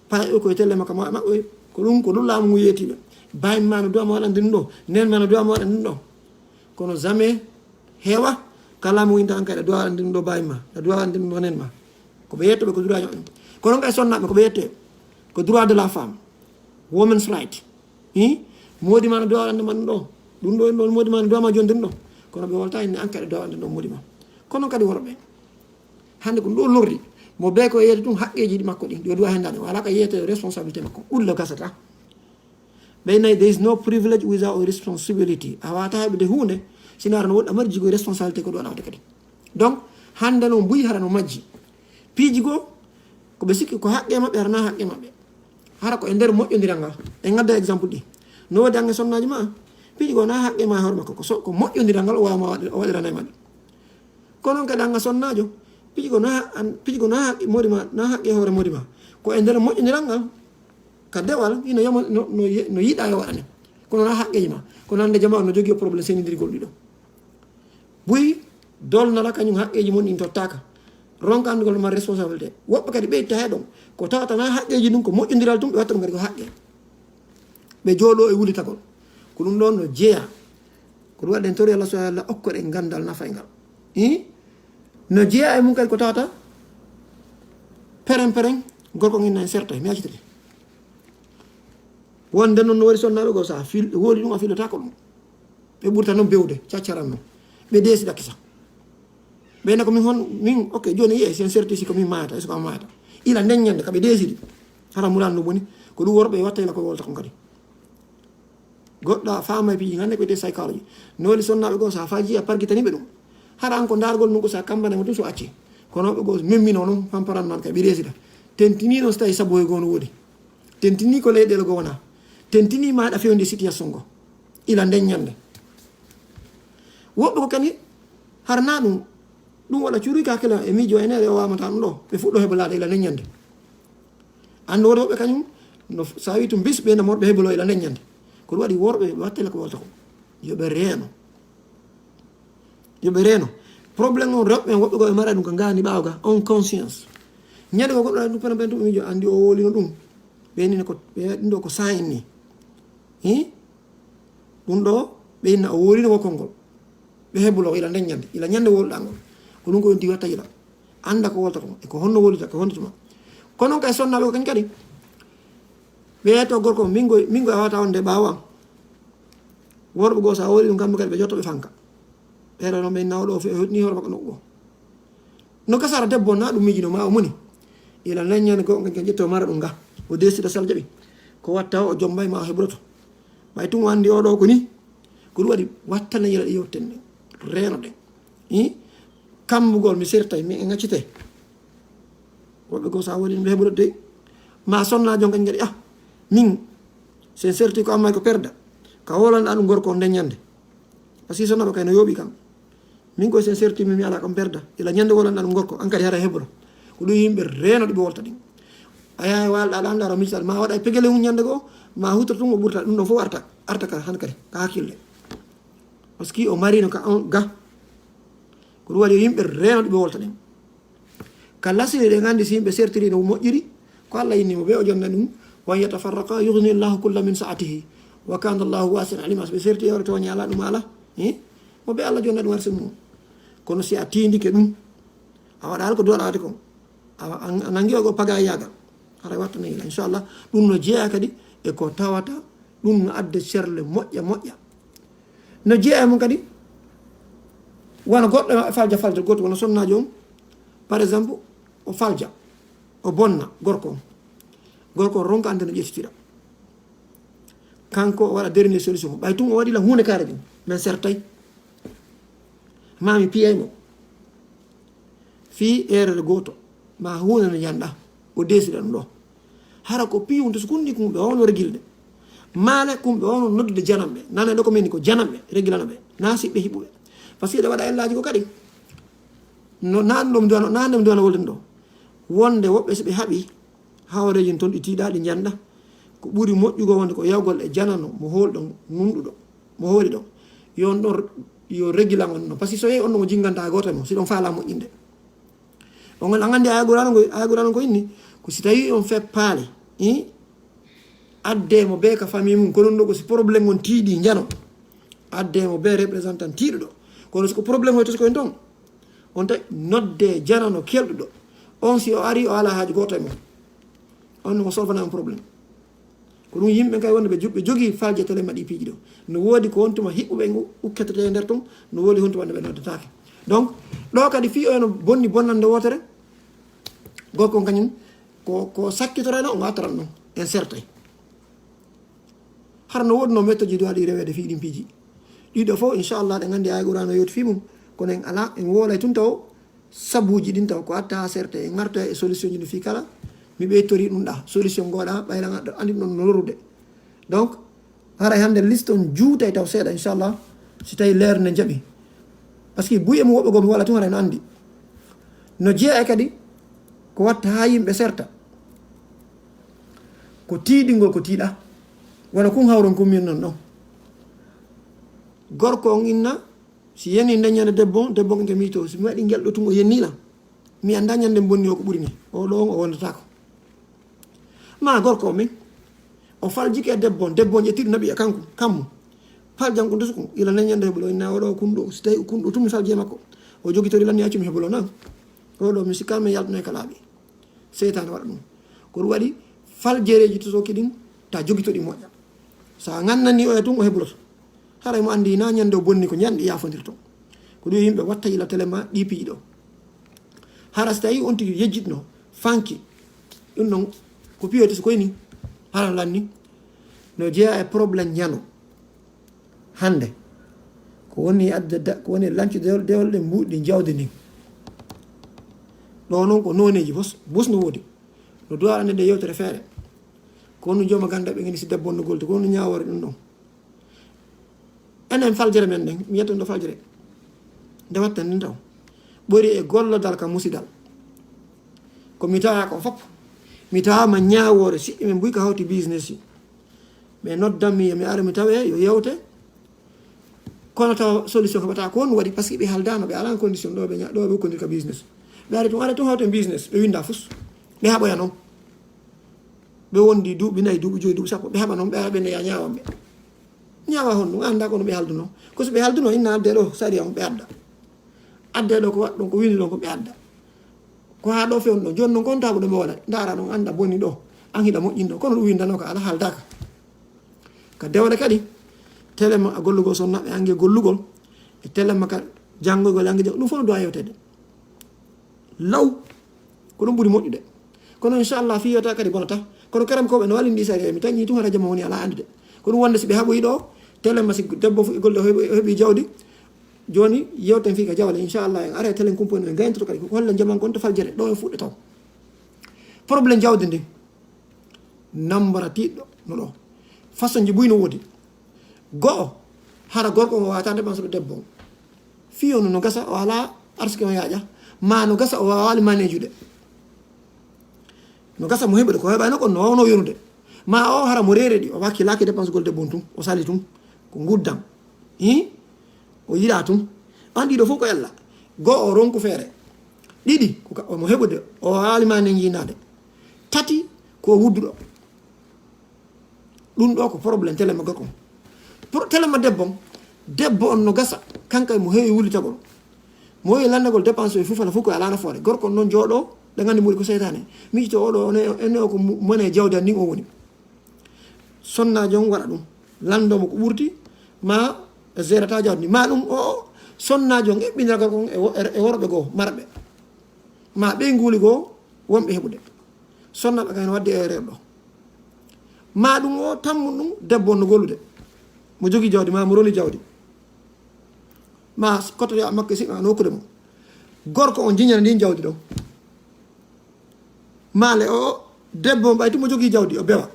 Pay o koye telle makka ma maɓɓe, ko ɗum, ko ɗum laamu ngu yeetiɓe. Baay ma no duwa ma waɗande ɗum ɗo, nen ma no duwa ma waɗande ɗum ɗo. Kono jamais heewa, kala mo winda an kay, ɗa duwa waɗande ɗum ɗo baay ma, ɗa duwa waɗande ɗum ɗo nen ma. Ko ɓe yettoɓe ko droit ñoƴƴo. Kono kay sonnaaɓe ko ɓe yette ko droit de la femme, women's right. Hi? Moodi ma no duwa waɗande ma ɗum ɗo. Ɗum ɗo, ɗum ɗo moodi ma no duwa ma jonde ɗum ɗo. Kono ɓe wolta inde an kay, ɗa duwa waɗande ɗum ɗo moodi ma. Kono kadi worɓe. Hannde ko ɗo lorri. Mo bee ko yeete ɗum haqqeeji ɗi makko ɗin. Yo duwa henndaade. Wala ka yeete responsabilité makko. Ulla gasata. Ɓe nayi, there is no privilege without responsibility. A wata heɓude huunde, sina ara no woɗɗa mari jigo responsabilité ko ɗo nawde kadi. Donc, hannde noon buy hara no majji. Piiji goo, ko ɓe sikki ko haqqe maɓɓe, hara na haqqe maɓɓe. Hara ko e nder moƴƴondiral ngal. En ngadda exemple ɗi. No woodi ange sonnaaji ma, piiji goo na haqqe ma hoore makko. Ko so, ko moƴƴondiral ngal o wawa ma waɗi-, o waɗiranay ma ɗi. Kono noon kadi an a sonnaajo, piiji goo na an, piiji goo na haqqe moodi ma, na haqqe hoore moodi ma. Ko e nder moƴƴondiral ngal. Ka dewal, ino yamo, no, no, ye-, no yiɗa yo waɗane. Kono na haqqeji ma. Kono hannde jamaa no jogii o problème sennindirgol ɗiɗo. Buy, dolnala kañum haqqeji mon ɗin tottaka. Ronka anndugol ma responsabilité. Woɓɓe kadi ɓe itta he ɗon. Ko tawata na haqqeji ɗum ko moƴƴondiral tum, ɓe watta ɗum kadi ko haqqe. Ɓe jooɗo e wulitagol. Ko ɗum ɗon no jeya. Ko ɗum waɗi en tori Allah subhanahu wa ta'ala okko ɗen ganndal nafayngal. I? No jeya e mum kadi ko tawata peren peren, gorko ngin na en serta, mi accitete. Wonde noon no wari sonnaaɓe goo, so a fil-, woli ɗum, a filotako ɗum. Ɓe ɓurta noon bewde, caccaran noon. Ɓe deesida kisa. Ɓe ne ko min hon, min, ok, jooni yiyee, si en serti si ko min maayata, est-ce que a maayata? Ila nden ñande, ka ɓe deesidi. Hara mulan no boni, ko ɗum worɓe watta ila ko wolta kon kadi. Goɗɗo a faama e piiji, hannde ko wiyetee psychology. No weli sonnaaɓe goo, so a faaji a pargitani ɓe ɗum. Hara an ko ndaargol mum ko so a kambane mo ɗum so acci. Kono ɓe goo memmino noon, pamparan man kay, ɓe resida. Tentini noon so tawi sabu he goo no woodi. Tentini ko leyɗeele goo wona. Tentini ma aɗa fewndi situation goo. Ila nden ñande. Woɓɓe ko kadi harna ɗum. Ɗum waɗa cuuri ka kala e miijo enere o wamata ɗum ɗo. Ɓe fuɗɗo heblaade ila nden ñande. Anndo woodi woɓɓe kañum, no f-, so a wi tum bis ɓe no morɓe heblo ila nden ñande. Ko ɗum waɗi worɓe ɓe wattela ko wolta ko. Yo ɓe reeno. Yo ɓe reeno. Problème on rewɓe ɓen woɓɓe goo ɓe mara ɗum ko ngaani ɓaawo ga, on conscience. Ñande ko goɗɗo ɗum pena ɓen tum miijo anndi o wolino ɗum. Ɓe ni ko, ɓe ɗum ɗo ko sign ni. Hi? Ɗum ɗo ɓe inna o wolino ko konngol. Ɓe heblo ila nden ñande, ila ñande wolɗa ngol. Ko ɗum ko yonti watta ila. Annda ko wolta ko, e ko honno wolita, ko honno tuma. Kono kay sonnaaɓe ko kañ kadi. Ɓe to gorko, min goy, min goy a wata wonde ɓaawo am. Worɓe goo so a woli ɗum kamɓe kadi ɓe jotto ɓe fanka. Ɓe rewno ɓe nawɗo o fe-, o hotni hoore makko nokku goo. No gasara debbo na ɗum miijino ma o moni. Ila nden ñande goo ngan ƴetto mara ɗum ga. O desida sal jaɓi. Ko watta o jombay ma o hebroto. Ɓay tun wandi o ɗo ko ni. Ko ɗum waɗi wattana yila ɗe yewten ɗen. Reeno ɗen. I? Kambugol mi sertay mi e ngaccite. Woɓɓe goo so a woni ɓe heɓude dey. Ma sonna jon kañ kadi, ah, min, sen serti ko amma ko perda. Ka wolana ɗum gorko on nden ñande. Parce que sonna ɓe kay no yooɓi kam. Min koy sen serti mi, mi ala kam perda. Ila ñande wolana ɗum gorko, an kadi hara heɓuɗo. Ko ɗum yimɓe reeno ɗi ɓe wolta ɗin. A yahay walɗa ɗan ɗaro misal, ma waɗa e pegele mum ñande goo, ma hutor tun o ɓurta, ɗum ɗon fof arta, arta ka han kadi, ka hakkille. Parce que o marino ka on ga. Ko ɗum waɗi yimɓe reeno ɗi ɓe wolta ɗin. Ka lasiri ɗen anndi si yimɓe sertiri no moƴƴiri, ko Allah inni mo ɓe o jonna ɗum, "Wa in yatafarraqa yughni Allahu kulla min sa'atihi, wa kana Allahu wasi'an alima." So ɓe serti yewre tooña ala ɗum ala, eh? Mo ɓe Allah jonna ɗum arse mum. Kono si a tindike ɗum, A waɗa hal ko duwaɗa waɗde kon. A, a, a nangi o ko pagayagal. Haray wattana yila, inchallah. Ɗum no jeeya kadi e ko tawata, ɗum no adde cerle moƴƴa, moƴƴa. No jeeya e mum kadi, wano goɗɗo e maɓɓe falja, falja goto, wano sonnaajo on, par exemple, o falja, o bonna gorko on. Gorko on ronka ande no ƴettitira. Kanko o waɗa dernier solution. Ɓay tun o waɗi la huunde kaare ɗin, min sertay. Ma mi piyay mo. Fii erreur gooto, ma huunde no ñanɗa, o deesira ɗum ɗo. Hara ko piyum to so kunɗi kumɓe wawno regilde. Maale kumɓe wawno noddude janamɓe. Nane ɗo ko min ko janamɓe, regilana ɓe. Na siɓɓe hiɓuɓe. Parce que ɗe waɗa ellaaji ko kadi. No, na ɗum ɗo mi duwano, na ɗum mi duwano wolde ɗo. Wonde woɓɓe so ɓe haɓi, hawreeji toon ɗi tiiɗa, ɗi ñanɗa. Ko ɓuri moƴƴugol wonde ko yawgol e janano mo hoolɗo, nunɗuɗo, mo hoori ɗo. Yo on ɗon, yo regilan on ɗon. Parce que so yehi on ɗon mo jinganta gooto e mon, si ɗon faala moƴƴinde. On a nganndi aya Qur'aana ngo, aya Qur'aana ngo inni, ko si tawi on feppaali, i? Adde mo bee ka famille mum, ko ɗum ɗo ko si problème on tiiɗi, njano. Adde mo bee représentant tiiɗuɗo. Kono si ko problème hoy to si ko en ton, on tawi nodde janano kelɗuɗo. On si o ari, o ala haaju gooto e mon. On no solvana on problème. Ko ɗum yimɓe kay wonde ɓe jo-, ɓe jogii falje tele maɗi piiji ɗo. No woodi ko on tuma hiɓɓuɓe ngu ukketete e nder ton, no woodi on tuma nde ɓe noddetaake. Donc, ɗo kadi fii o no bonni bonnande wootere, gorko on kañum ko, ko sakkitorayno, o ngatoran ɗon, en sertay. Hara no woodi no mettoji duwaɗi reweede fii ɗin piiji. Ɗiɗo fof, inchallah, ɗe nganndi ay Qur'aana yewti fii mum, kono en ala, en woolay tun taw sabuuji ɗin taw ko atta serte, en ngartoya e solution ji no fii kala. Mi ɓeytori ɗum ɗa, solution ngoɗa, ɓayra ngaɗɗo anndi ɗum no lorude. Donc, haray hannde liste on juutay taw seeɗa, inchallah, si tawi leer ne jaɓi. Parce que buy e mum woɓɓe goo mi wala tun haray no anndi. No jeeya e kadi ko watta haa yimɓe serta. Ko tiiɗingol ko tiiɗa. Wano kun hawron kun min non ɗon. Gorko on inna, si yani dañande debbo on, debbo on ke miito, si mi waɗi ngel ɗo tun o yenni lan. Mi annda ñande bonni o ko ɓuri ni. O ɗo on o wondataako. Ma gorko o min, o faljike e debbo on, debbo on ƴettiri naɓi e kanko, kammu. Faljan ko ndusu ko, ila dañande heɓulo, inna o ɗo kun ɗo, si tawi kun ɗo tun mi falji e makko. O jogitori lan ni accu mi heɓulo nan. O ɗo mi sikka mi yaltano e ka laaɓi. Seytaane waɗa ɗum. Ko ɗum waɗi faljereeji to sooki ɗin, ta jogitoɗi moƴƴa. So a ngannani oya tun, o heɓuloto. Haray mo anndi na ñande o bonni ko ñanɗi yaafondirto. Ko ɗum yimɓe watta yila tele ma ɗi piiji ɗo. Hara so tawi on tigi yejjitno, fanki. Ɗum non ko piyoto so koyni. Hara lanni. No jeeya e problème ñano. Hannde, ko woni adde da-, ko woni lancude dewle, dewle ɗe mbuuɗi jawdi ndin. Ɗo noon ko nooneeji bos, bos no woodi. No duwaɗa nde yewtere feere. Ko woni jooma ganda ɓe ngeni si debbo no golde, ko woni ñaawoore ɗum ɗon. Enen faljere men ɗen, mi yettan ɗo faljere. Nde watten nin taw. Ɓuri e gollodal ka musidal. Ko mi tawa ko fop. Mi tawa ma ñaawoore siɗɗi men buy ka hawti business yi. Ɓe noddan mi, yo mi ara mi tawe, yo yewte. Kono tawa solution heɓata ko on waɗi, parce que ɓe haldano, ɓe alano condition ɗo ɓe ña-, ɗo ɓe ukkondir ka business. Ɓe ari tun, ara tun hawten business, ɓe winda fus. Ɓe haɓoya noon. Ɓe wondi duuɓi nayi, duuɓi joyi, duuɓi sappo, ɓe haɓa noon, ɓe ara ɓe ndeya ñawan ɓe. Ñawa hon ɗum, anda kono ɓe halduno. Ko so ɓe halduno, inna adde ɗo, sariya on ɓe adda. Adde ɗo ko waɗ ɗon, ko windi ɗon ko ɓe adda. Ko haa ɗo fewn ɗon. Jooni noon ko on taabu ɗo ɓe waɗa. Ndaara ɗon, anda boni ɗo. An hiɗa moƴƴin ɗo. Kono ɗum windano ka ala haldaka. Ka dewle kadi, telema a gollugol sonna ɓe ange gollugol. E telema ka janngoygol ange janngo. Ɗum fof no duwa yewtede. Law. Ko ɗum ɓuri moƴƴude. Kono inchallah fiyota kadi bonata. Kono karam ko ɓe no walindi sariya. Mi tañi tun hara jama woni ala andude. Kono wonde si ɓe haɓoyi ɗo, telema si debbo fu e golle o heɓi, o heɓi jawdi. Jooni yewten fii ka jawle, inchallah, en ara e telen kumpo en gayntoto kadi. Ko holle jaman kon to faljere, ɗo en fuɗɗe taw. Problème jawdi ndi. Nambara tiiɗɗo no ɗo. Façon ji buy no woodi. Go'o, hara gorko on wawata defansude debbo on. Fii on no gasa o ala arsike on yaaƴa. Ma no gasa o wawali manejude. No gasa mo heɓude ko heɓano kon no wawno yonude. Ma o hara mo reeredi, o wakkilaaki dépensegol debbo on tun, o sali tun. Ko nguddam. Hi? O yiɗa tun. An ɗiɗo fof ko ella. Go'o o ronku feere. Ɗiɗi, ko ka, omo heɓude, o waali ma nden yinnaade. Tati, ko wudduɗo. Ɗum ɗo ko problème telema gorko on. Pro-, telema debbo on, debbo on no gasa, kanka mo heewi wullitagol. Mo yehi lanndagol dépense e fufala fof ko alaa nafoore. Gorko on noon jooɗo, ɗe nganndi mbuuri ko seytaane. Miijito oɗo, one, ene o ko mo-, mone jawdi an ndin o woni. Sonnaajo on waɗa ɗum. Lanndoo mo ko ɓurti, ma e gérata jawdi ndi. Ma ɗum o, o, sonnaajo on eɓɓinira gorko on e wo-, e, e worɓe goo, marɓe. Ma ɓeynguuli goo, wonɓe heɓude. Sonnaaɓe kay no waɗde e reeɗo. Ma ɗum o, tammu ɗum, debbo on no gollude. Mo jogii jawdi, ma mo roni jawdi. Ma kottoɗaa makko e siɗɗo ma no hokkude mo. Gorko on jiñana ndin jawdi ɗon. Maale o, debbo on ɓay tun mo jogii jawdi, o bewa.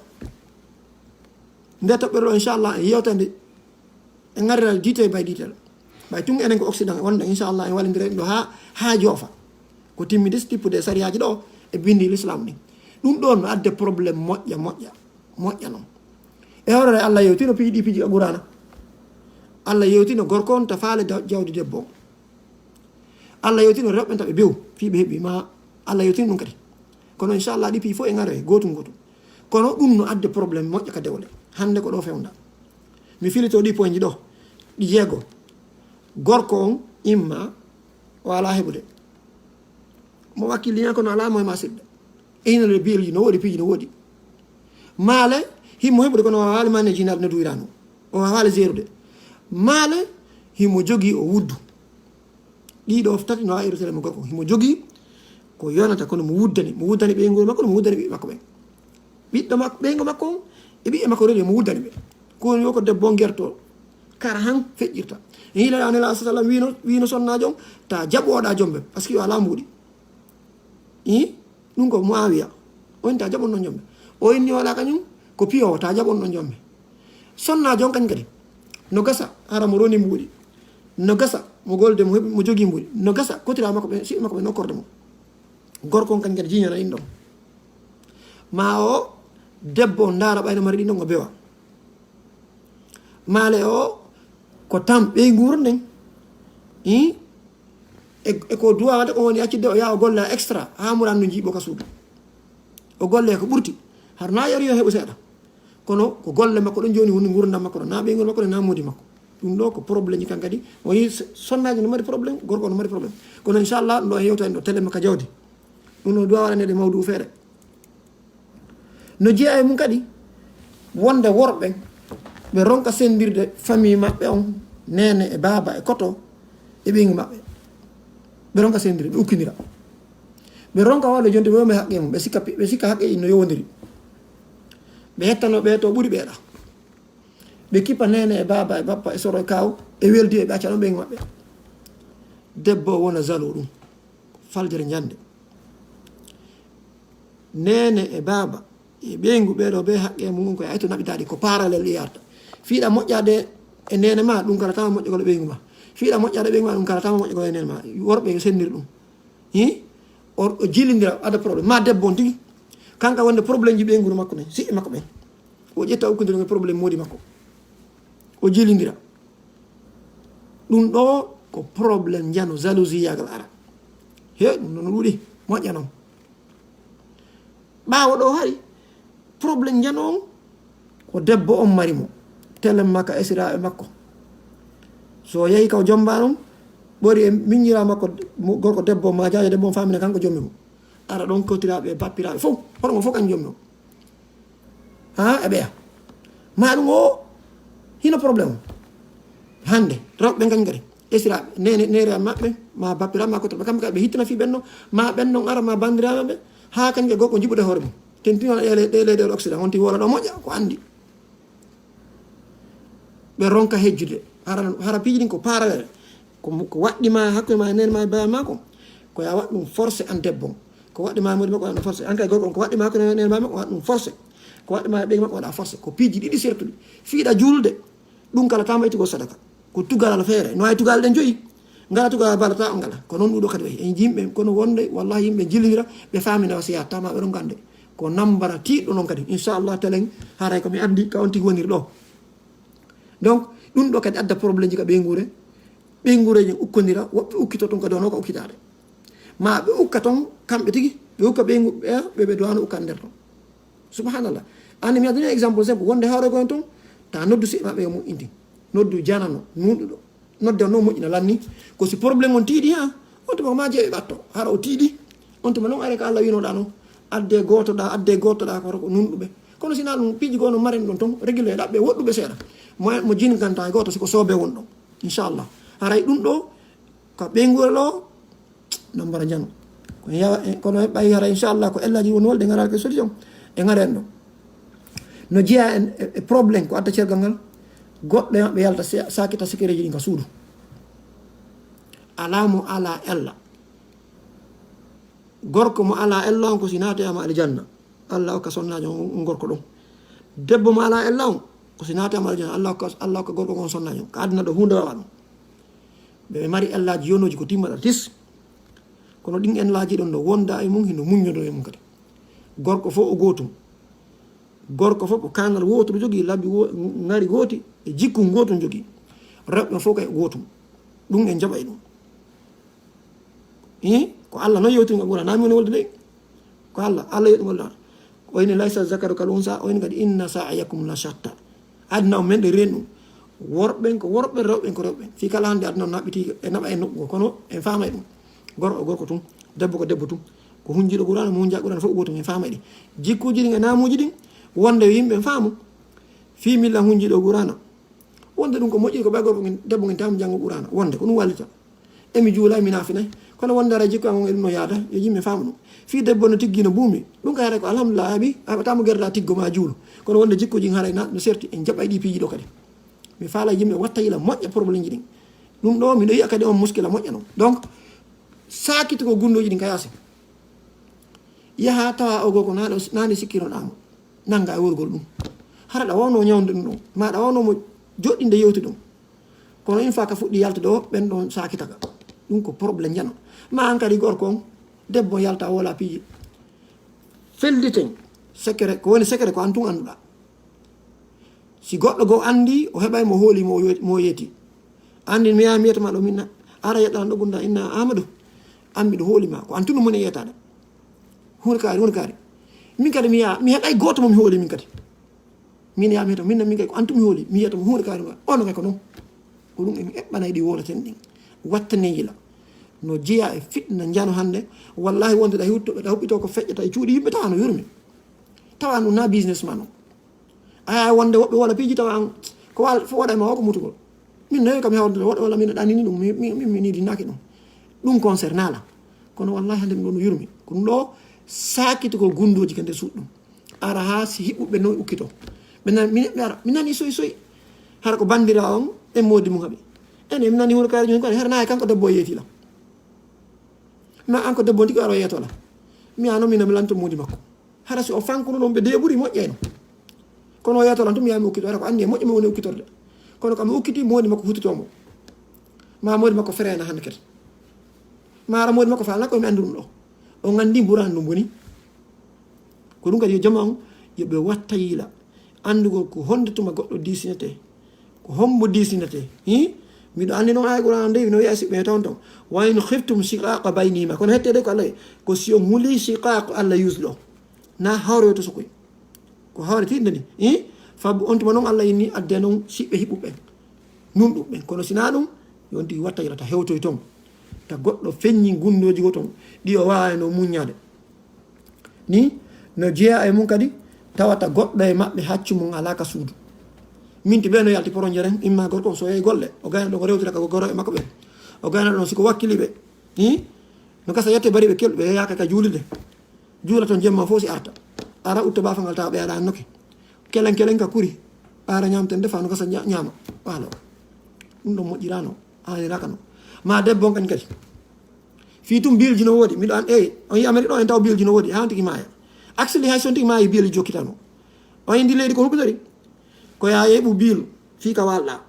Nde toɓɓere ɗo, inchallah, en yewtande, en ngarira detail by detail. Ɓay tun enen ko Occident wonde, inchallah, en walindira ɗum ɗo ha, ha joofa. Ko timmi des tippude sariyaaji ɗo e bindi l'islam ɗin. Ɗum ɗon no adde problème moƴƴa, moƴƴa, moƴƴa non. E hoore Allah yewtino piiji ɗi, piiji ka Qur'aana. Allah yewtino gorko on ta faale da-, jawdi debbo on. Allah yewtino rewɓe ɓen ta ɓe bew, fii ɓe heɓi ma Allah yewtino ɗum kadi. Kono inchallah ɗi piiji fof e ngaroye, gootum gootum. Kono ɗum no adde problème moƴƴa ka dewle. Hannde ko ɗo fewnda. Mi filito ɗi point ji ɗo, ɗi jeego. Gorko on imma o alaa heɓude. Mo wakkili ñaa kono alaa mo e ma seɗɗa. E hino le biyel ji no woodi, piiji no woodi. Maale, himo heɓude kono o waawaali manne jinaade no duwirano. O waawaali jeerude. Maale, himo jogii o wuddu. Ɗiɗo tati no waawi irude mo gorko. Himo jogii ko yonata kono mo wuddani. Mo wuddani ɓeynguure makko, mo wuddani ɓiɓɓe makko ɓen. Ɓiɗɗo makko, ɓeyngu makko on, e ɓiɓɓe makko rewɓe mo wuddani ɓe. Ko woni yo ko debbo on gerto. Kara han feƴƴirta. E hiila Nela sallam wino, wino sonnaajo on, ta jaɓoɗa jombe, parce que yo alaa mbuuɗi. I? Ɗum ko Muawiya. O inni ta jaɓon non jombe. O inni wala kañum, ko piyo, ta jaɓon non jombe. Sonnaajo on kañ kadi. No gasa, hara mo roni mbuuɗi. No gasa, mo golde, mo heɓi, mo jogii mbuuɗi. No gasa, kotira makko ɓe, si makko ɓe nokkorde mo. Gorko on kañ kadi jiñana ɗin ɗon. Ma o debbo on ndaara ɓayno mari ɗin ɗon o bewa. Maale o ko tam ɓeynguure nden. I? E, e ko duwaa waɗde ko woni accitde o yaha o golla extra, haa muran no jiiɓo ka suudu. O golle ko ɓurti. Har na yari yo heɓu seeɗa. Kono ko golle makko ɗon jooni woni ngurdam makko ɗon, na ɓeynguure makko ɗon, na moodi makko. Ɗum ɗo ko problème ji kan kadi. O yi so-, sonnaaji no mari problème, gorko no mari problème. Kono inchallah ɗum ɗo e yewta en ɗo télé makka jawdi. Ɗum ɗo duwaa waɗaneede mawdu feere. No jeyaa e mum kadi wonde worɓe ɓe ronka senndirde famille maɓɓe on, neene e baaba e koto e ɓeyngu maɓɓe. Ɓe ronka senndirde, ɓe ukkindira. Ɓe ronka wawde jonde wewɓe haqqe mum, ɓe sikka pi-, ɓe sikka haqqe no yowondiri. Ɓe hettano ɓe to ɓuri ɓeeɗa. Ɓe kippa neene e baaba e bappa e soro e kaaw, e weldi e ɓe acca ɗon ɓeyngu maɓɓe. Debbo o wona jaloux ɗum. Faljere njande. Neene e baaba e ɓeyngu ɓeeɗo ɓe haqqe mum ko e to naɓitaɗi ko parallèle ɗi yarta. Fiiɗa moƴƴade e neene ma, ɗum kala tama moƴƴo gol e ɓeyngu ma. Fiiɗa moƴƴade e ɓeyngu ma, ɗum kala tama moƴƴo gol e neene ma. Worɓe yo senndir ɗum. Hi? O, o jilindira, ada problème. Ma debbo on tigi. Kanka wonde problème ji ɓeyngu makko ɓen, siɓɓe makko ɓen. O ƴetta ukkude ɗum e problème moodi makko. O jilindira. Ɗum ɗo ko problème njano, jalousie yagal ara. He, ɗum ɗon ɗuuɗi, moƴƴa non. Ɓaawo ɗo hari, problème njano on, ko debbo on mari mo. Telen makka esiraaɓe makko. So yehi kaw jomba ɗum, ɓori e miññira makko, mo-, gorko debbo ma jaajo debbo on famina kanko jommi mo. Ara ɗon kotiraaɓe e bappiraaɓe fof, hono mo fof kan jommi mo. Ha, e ɓeya. Ma ɗum o, hino problème o. Hannde, rewɓe ɓen kañum kadi. Esiraaɓe, nene, neere maɓɓe, ma bappiraaɓe, ma kotiraaɓe, kamɓe kadi ɓe hittina fii ɓen no, ma ɓen non ara, ma banndiraaɓe maɓɓe, haa kañum kadi gorko jiɓude hoore mum. Tentinol e le-, ɗe leyɗe Occident, on tigi wala ɗo moƴƴa, ko anndi. Ɓe ronka hejjude. Hara, hara piiji ɗin ko parallèle. Ko, ko waɗɗi ma hakkunde ma e nene ma e baaba ma ko, ko ya waɗ ɗum forcé an debbo on. Ko waɗɗi ma e moodi ma ko waɗ ɗum forcé. An kay gorko on, ko waɗɗi ma hakkunde ma e nene ma ko waɗ ɗum forcé. Ko waɗɗi ma e ɓeyngu ma ko waɗa forcé. Ko piiji ɗiɗi sertuɗi. Fiiɗa juulde. Ɗum kala tama itugol sadaka. Ko tugalal feere. No wawi tugal ɗen joyi. Ngala tugal balata on ngala. Ko non ɗuɗo kadi wayi. En yimɓe, kono wonde, wallahi yimɓe jillindira, ɓe famina wasiya, tama ɓe ɗon gande. Ko nambara tiiɗɗo non kadi. Inchallah telen, haray ko mi andi ka on tigi woniri ɗo. Donc, ɗum ɗo kadi adda problème ji ka ɓeynguure. Ɓeynguureeji ukkodira, woɓɓe ukkito ton ka dono ka ukkitaade. Ma ɓe ukka ton, kamɓe tigi, ɓe ukka ɓeyngu, ɓe, ɓe, ɓe duwano ukkan nder ton. Subhanallah. Anndi mi addani exemple simple, wonde hawre ko en ton, ta noddu siɓɓe maɓɓe yo moƴƴintin. Noddu janano, nuuɗuɗo. Nodde on noon moƴƴina lanni. Ko si problème on tiiɗi, ha, on tuma ma jeeɓe ɓatto. Hara o tiiɗi, on tuma noon are ko Allah winoɗa noon. Adde gootoɗa, adde gootoɗa, ko ko nunɗuɓe. Kono si na ɗum piiji goo no maren ɗon toon, régulier ɗaɓɓe woɗɗuɓe seeɗa. Mo, mo jinkanta e gooto si ko soobe won ɗon. Inchallah. Haray ɗum ɗo, ko ɓeynguure ɗo, no mbara jano. Ko yawa, e, kono ɓay hara inchallah ko ellaji woni wolde ngaral ke solution. E ngaren ɗo. No jeeya en e, e problème ko adda cergal ngal. Goɗɗo e maɓɓe yalta sa-, sakita sikereji ɗin ka suudu. Alaa mo alaa ella. Gorko mo alaa ella on ko si naate ama aljanna. Allah okka sonnaajo on, on gorko ɗon. Debbo mo alaa ella on ko si naate ama aljanna. Allah okka, Allah okka gorko on sonnaajo on. Ka aduna ɗo huunde wawa ɗum. Ɓe mari ellaaji yonooji ko timmaɗa tis. Kono ɗin ellaaji ɗon no wonda e mum, hino muññodo e mum kadi. Gorko fof o gootum. Gorko fof ko kanal wootoru jogii, labbi wo-, ngari gooti, e jikku gootum jogii. Rewɓe fof kay gootum. Ɗum en jaɓay ɗum. Ih, ko Allah noon yewtiri ngal Qur'an, naa mi woni wolde de. Ko Allah, Allah yeɗi ngol ɗon. O ini laysa zakaru kal unsa, o ini kadi inna sa'yakum la shatta. Aduna on men ɗe reen ɗum. Worɓen ko worɓe, rewɓen ko rewɓe. Fii kala hannde aduna on naɓɓiti e naɓa e nokku goo, kono en faamay ɗum. Gorko, gorko tun, debbo ko debbo tun. Ko hunjiiɗo Qur'ana, mo hunjaa Qur'ana fof ko gootum, en faamay ɗi. Jikkuuji ɗin e naamuuji ɗin, wonde yo yimɓe faamu. Fii milla hunjiiɗo Qur'ana. Wonde ɗum ko moƴƴi ko ɓay gorko ngen, debbo ngen tawmo janngo Qur'ana. Wonde ko ɗum wallita. Emi juula, mi naafinay. Kono wonde ara jikku am on e ɗum no yaada, yo yimɓe faamu ɗum. Fii debbo no tiggi no buumi. Ɗum kay haray ko alhamdulillah, a heɓi, a heɓataamo gerda tiggo ma juulu. Kono wonde jikkuuji ɗin haray na, no serti, en jaɓay ɗi piiji ɗo kadi. Mi faala yimɓe watta yila moƴƴa problème ji ɗin. Ɗum ɗo, miɗo yi'a kadi on muskila moƴƴa non. Donc, saakiti ko gunndooji ɗin ka yaasi. Yaha tawa o gorko na ɗo, nani sikkinoɗaa mo. Nannga e worgol ɗum. Hara ɗa wawno ñawnde ɗum ɗon. Ma ɗa wawno mo joɗɗinde yewti ɗum. Kono une fois ka fuɗɗi yaltude o, ɓen ɗon saakitaka. Ɗum ko problème jano. Ma an kadi gorko on, debbo on yalta woola piiji. Felliten secret, ko woni secret ko an tun annduɗaa. Si goɗɗo goo anndi, o heɓay mo hooli mo, mo yeeti. Anndi mi yaha mi yeeta ma ɗo min na. Ara yeɗɗa an ɗo gunda inna Amadou. An miɗo hooli ma. Ko an tun mo ne yeetaɗa. Huunde kaari, huunde kaari. Min kadi mi yaha, mi heɗay gooto mo mi hooli min kadi. Min yaha mi yeeta, min na min kadi ko an tun mi hooli. Mi yeeta mo huunde kaari ma. Ono kay ko non. Ko ɗum en eɓɓanay ɗi wowleten ɗin. Wattane yila. No jeeya e fitna njano hannde. Wallahi wonde ɗa huɓɓito, ɗa huɓɓito ko feƴƴata e cuuɗi yimɓe tawa no yurmi. Tawa ɗum na business ma non. Aya wonde woɓɓe wala piiji tawa an ko wal-, fof waɗa e ma o ko mutugol. Min nawi kam hewde woɗɗo wala min ɗanini ɗum, mi, mi, mi, mi nidinaki ɗum. Ɗum concerne ala. Kono wallahi hannde mi ɗon no yurmi. Ko ɗum ɗo saakiti ko gunndooji ka nder suuɗi ɗum. Ara haa si hiɓɓuɓe noon ukkito. Ɓe nani, mi, mi ara, mi nani soy soy. Hara ko banndira on e moodi mum haɓi. Ene mi nani huunde kaari joni ko hara na e kanko debbo o yeeti la. Ma an ko debbo on tigi aro yeeto la. Mi ano min mi lanto moodi makko. Hara si o fankuno ɗum ɓe deeɓuri moƴƴayno. Kono o yeeto lan tum yaami ukkito, hara ko anndi e moƴƴo mi woni ukkitorde. Kono kam mi ukkiti moodi makko hutitomo. Ma moodi makko fereena hannde kadi. Ma ara moodi makko faalna ko mi anndu ɗum ɗo. O nganndi mburan ɗum woni. Ko ɗum kadi yo jama on, yo ɓe watta yiila. Anndugol ko honde tuma goɗɗo diisinete. Ko hombo diisinete. Hi? Miɗo anndi noon aya Qur'an nde no wiya siɓɓe toon toon. Wa in khiftum shiqaqa baynihima. Kono hette de ko Allah. Ko si on huli shiqaq Allah yusɗo. Na hawre to sokoy. Ko hawre tiɗɗani. Hi? Fab on tuma noon Allah inni adde noon siɓɓe hiɓɓuɓe. Nunɗuɓe. Kono sina ɗum, yo on tigi watta yilata hewtoy toon. Ta goɗɗo feññi gunndooji go toon. Ɗi o waawano muññaade. Ni no jeyaa e mum kadi, tawata goɗɗo e maɓɓe haccu mum alaa ka suudu. Minti ɓe no yalti poronjeren, imma gorko on so yehi golle, o gayna ɗo ko rewtira ka goro e makko ɓen. O gayna ɗon si ko wakkili ɓe. Ni no gasa yette bari ɓe kelɓe, ɓe yaaka ka juulirde. Juula toon jemma fof si arta. Ara utta baafal ngal tawa ɓe aɗa annoke. Kelen kelen ka kuri. Ara ñaamten defa no gasa ña-, ñaama. Wala. Ɗum ɗon moƴƴirano. Aaniraka no. Ma debbo on kadi kadi. Fii tum biilji no woodi. Miɗo an, eyi, on yi Amérique ɗo en taw biilji no woodi. Haa on tigi maaya. Actually, hay so on tigi maayi biilji jokkitano. On yi ndi leydi ko huɓɓitori. Ko yaa yeɓu biil fii ka waalɗa.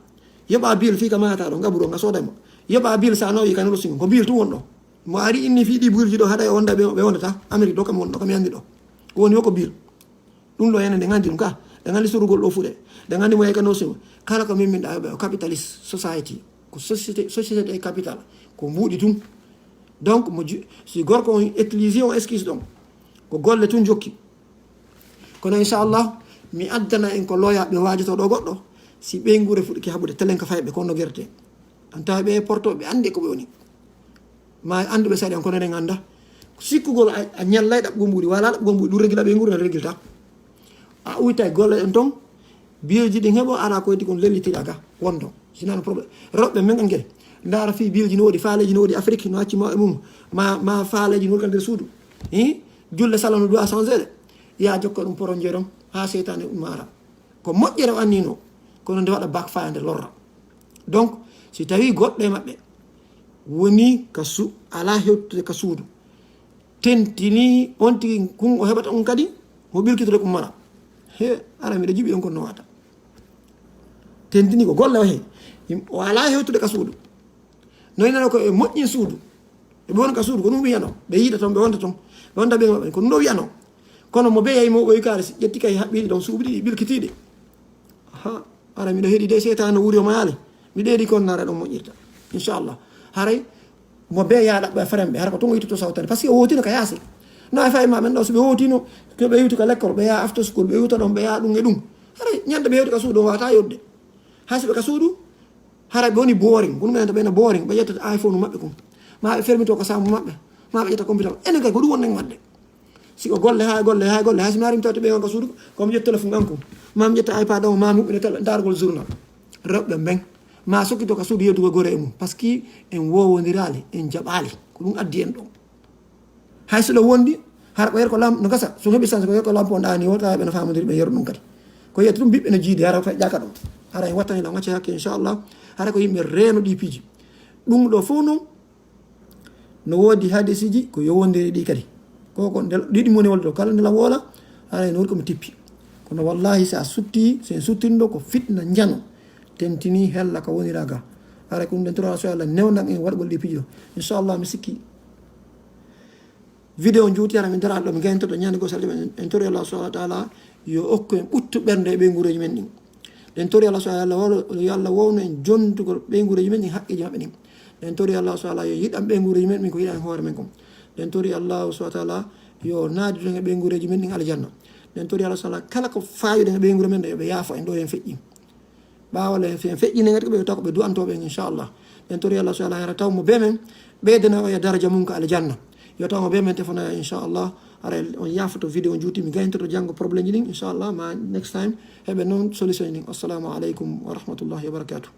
Yeɓa biil fii ka maata ɗo, ngabu ɗo, nga sooda mo. Yeɓa biil sa nawi ka nolo singo. Ko biil tum won ɗo. Mo ari inni fii ɗi biilji ɗo haɗa e wonda ɓe, ɓe wondata. Amérique ɗo kam won ɗo, kam yandi ɗo. Ko woni ko biil. Ɗum ɗo enen ɗen anndi ɗum ka. Ɗen anndi sorugol ɗo fuɗe. Ɗen anndi mo yeyka no simo. Kala ko min min ɗa ɓe o capitalist society. Ko société, société de capital. Ko mbuuɗi tun. Donc, mo ju-, si gorko on utilisé on excuse ɗon. Ko golle tun jokki. Kono inchallah, mi addana en ko looya ɓe waajoto ɗo goɗɗo. Si ɓeynguure fuɗɗike haɓude telen ka fayɓe, kono no gerte. Tawi ɓe porto ɓe anndi ko ɓe woni. Ma annduɓe sariya on kono eɗen annda. Sikkugol a, a ñallay ɗaɓɓugol mbuuɗi, wala ɗaɓɓugol mbuuɗi, ɗum regila ɓe nguuri, regilta. A uytay golle ɗen ton, biilji ɗin heɓo, ala ko heddi kon lellitira ga, wondo. Sinano problème. Rewɓe men kan kadi. Ndaara fii biilji no woodi, faaleeji no woodi Afrique, no acci ma e mum. Ma, ma faaleeji no woodi kan nder suudu. Hi? Julle sala no duwa changé de. Ya jokka ɗum poronje ɗon, ha seytaane ummaara. Ko moƴƴere o annino, kono nde waɗa backfire, nde lorra. Donc, si tawi goɗɗo e maɓɓe woni ka su-, ala hewtude ka suudu, tentini on tigi kun o heɓata on kadi, mo ɓilkitude ko mara. He, ara miɗo jiɓi ɗon kono no wata. Tentini ko golle o he. Yim-, o ala hewtude ka suudu. No inano ko e moƴƴin suudu. E ɓe won ka suudu, ko ɗum wiyano. Ɓe yiida ton, ɓe wonta ton. Ɓe wonta ɓe maɓɓe. Ko ɗum ɗo wiyano. Kono mo beyayi mo ɓoyi kaari, si ƴetti kay haɓɓiɗi ɗon suuɓi ɗiɗi, ɓilkitiiɗi. Ha, ara miɗo heɗi de seytaane wuri o mayaali. Mi ɗeeɗi kon nara ɗon moƴƴirta. Inchallah. Haray mo beya ɗaɓɓa e frère ɓe, hara ko ton o yittoto sawtani. Parce que o wotino ka yaasi. No e fay ma men ɗo, so ɓe wotino, ko ɓe yewtu ka lekkol, ɓe yaha after school, ɓe yewta ɗon, ɓe yaha ɗum e ɗum. Haray ñande ɓe yewti ka suudu, o wata yodde. Hay so ɓe ka suudu, hara ɓe woni boring. Kono minen to ɓe no boring, ɓe ƴetta iPhone maɓɓe kon. Ma ɓe fermito ka saamu maɓɓe. Ma ɓe ƴetta computer. Enen kay ko ɗum wonnen wadde. Si ko golle, ha golle, ha golle, hay so mi ari mi tawte ɓe on ka suudu, ko mi ƴetta téléphone an kon. Ma mi ƴetta iPad on, ma mi huɓɓina télé, dargol journal. Rewɓe ɓen. Ma sokkito ka suudu yewtugo gore e mum. Parce que en wowondiraali, en jaɓaali. Ko ɗum addi en ɗo. Hay so ɗo wondi, hara ko yer ko lam-, no gasa, so heɓi chance ko yer ko lampo on ɗaani o, tawa ɓe no famodiri ɓe yeru ɗum kadi. Ko yetta ɗum ɓiɓɓe no jiidi, hara ko ƴaka ɗum. Hara en wattani lan, acca hakke, inchallah. Hara ko yimɓe reeno ɗi piiji. Ɗum ɗo fof noon, no woodi hadisiji ko yowondiri ɗi kadi. Ko ko ndel-, ɗiɗi moni wolde ɗo, kala ndela woola, hara en woni ko mi tippi. Kono wallahi, so a sutti, so en suttinɗo ko fitna njano, tentini hella ka wonira ga. Hara ko ɗum ɗen tora so Allah newnan en waɗgol ɗi piiji ɗo. Inchallah, mi sikki. Vidéo juuti hara min dara ɗo, min gayntoto ñande goo, sal jaɓa en, en tori Allah subhanahu wa ta'ala yo okku en ɓuttu ɓernde e ɓeynguureeji men ɗin. Ɗen tori Allah subhanahu wa ta'ala, yo Allah wowno en jontugol ɓeynguureeji men ɗin, haqqeeji maɓɓe ɗin. Ɗen tori Allah subhanahu wa ta'ala yo yiɗan ɓeynguureeji men ɗin ko yiɗan hoore men kon. Ɗen tori Allah subhanahu wa ta'ala yo naadidu en e ɓeynguureeji men ɗin aljanna. Ɗen tori Allah subhanahu wa ta'ala kala ko faawiɗen e ɓeynguure men ɗen, yo ɓe yaafo en ɗo en feƴƴi. Ɓaawo le fe-, feƴƴinde ngati ko ɓe taw ko ɓe du'antooɓe en, inchallah. Ɗen tori Allah subhanahu wa ta'ala, taw mo be men, ɓeydana o e daraja mum ka aljanna. Yo taw mo be men tefana, inchallah. Ara on yaafoto vidéo juuti, mi gayntoto janngo problème ji ɗin, inchallah. Ma next time, heɓe noon solution ɗin. Assalamu aleykum wa rahmatullahi wa barakatuh.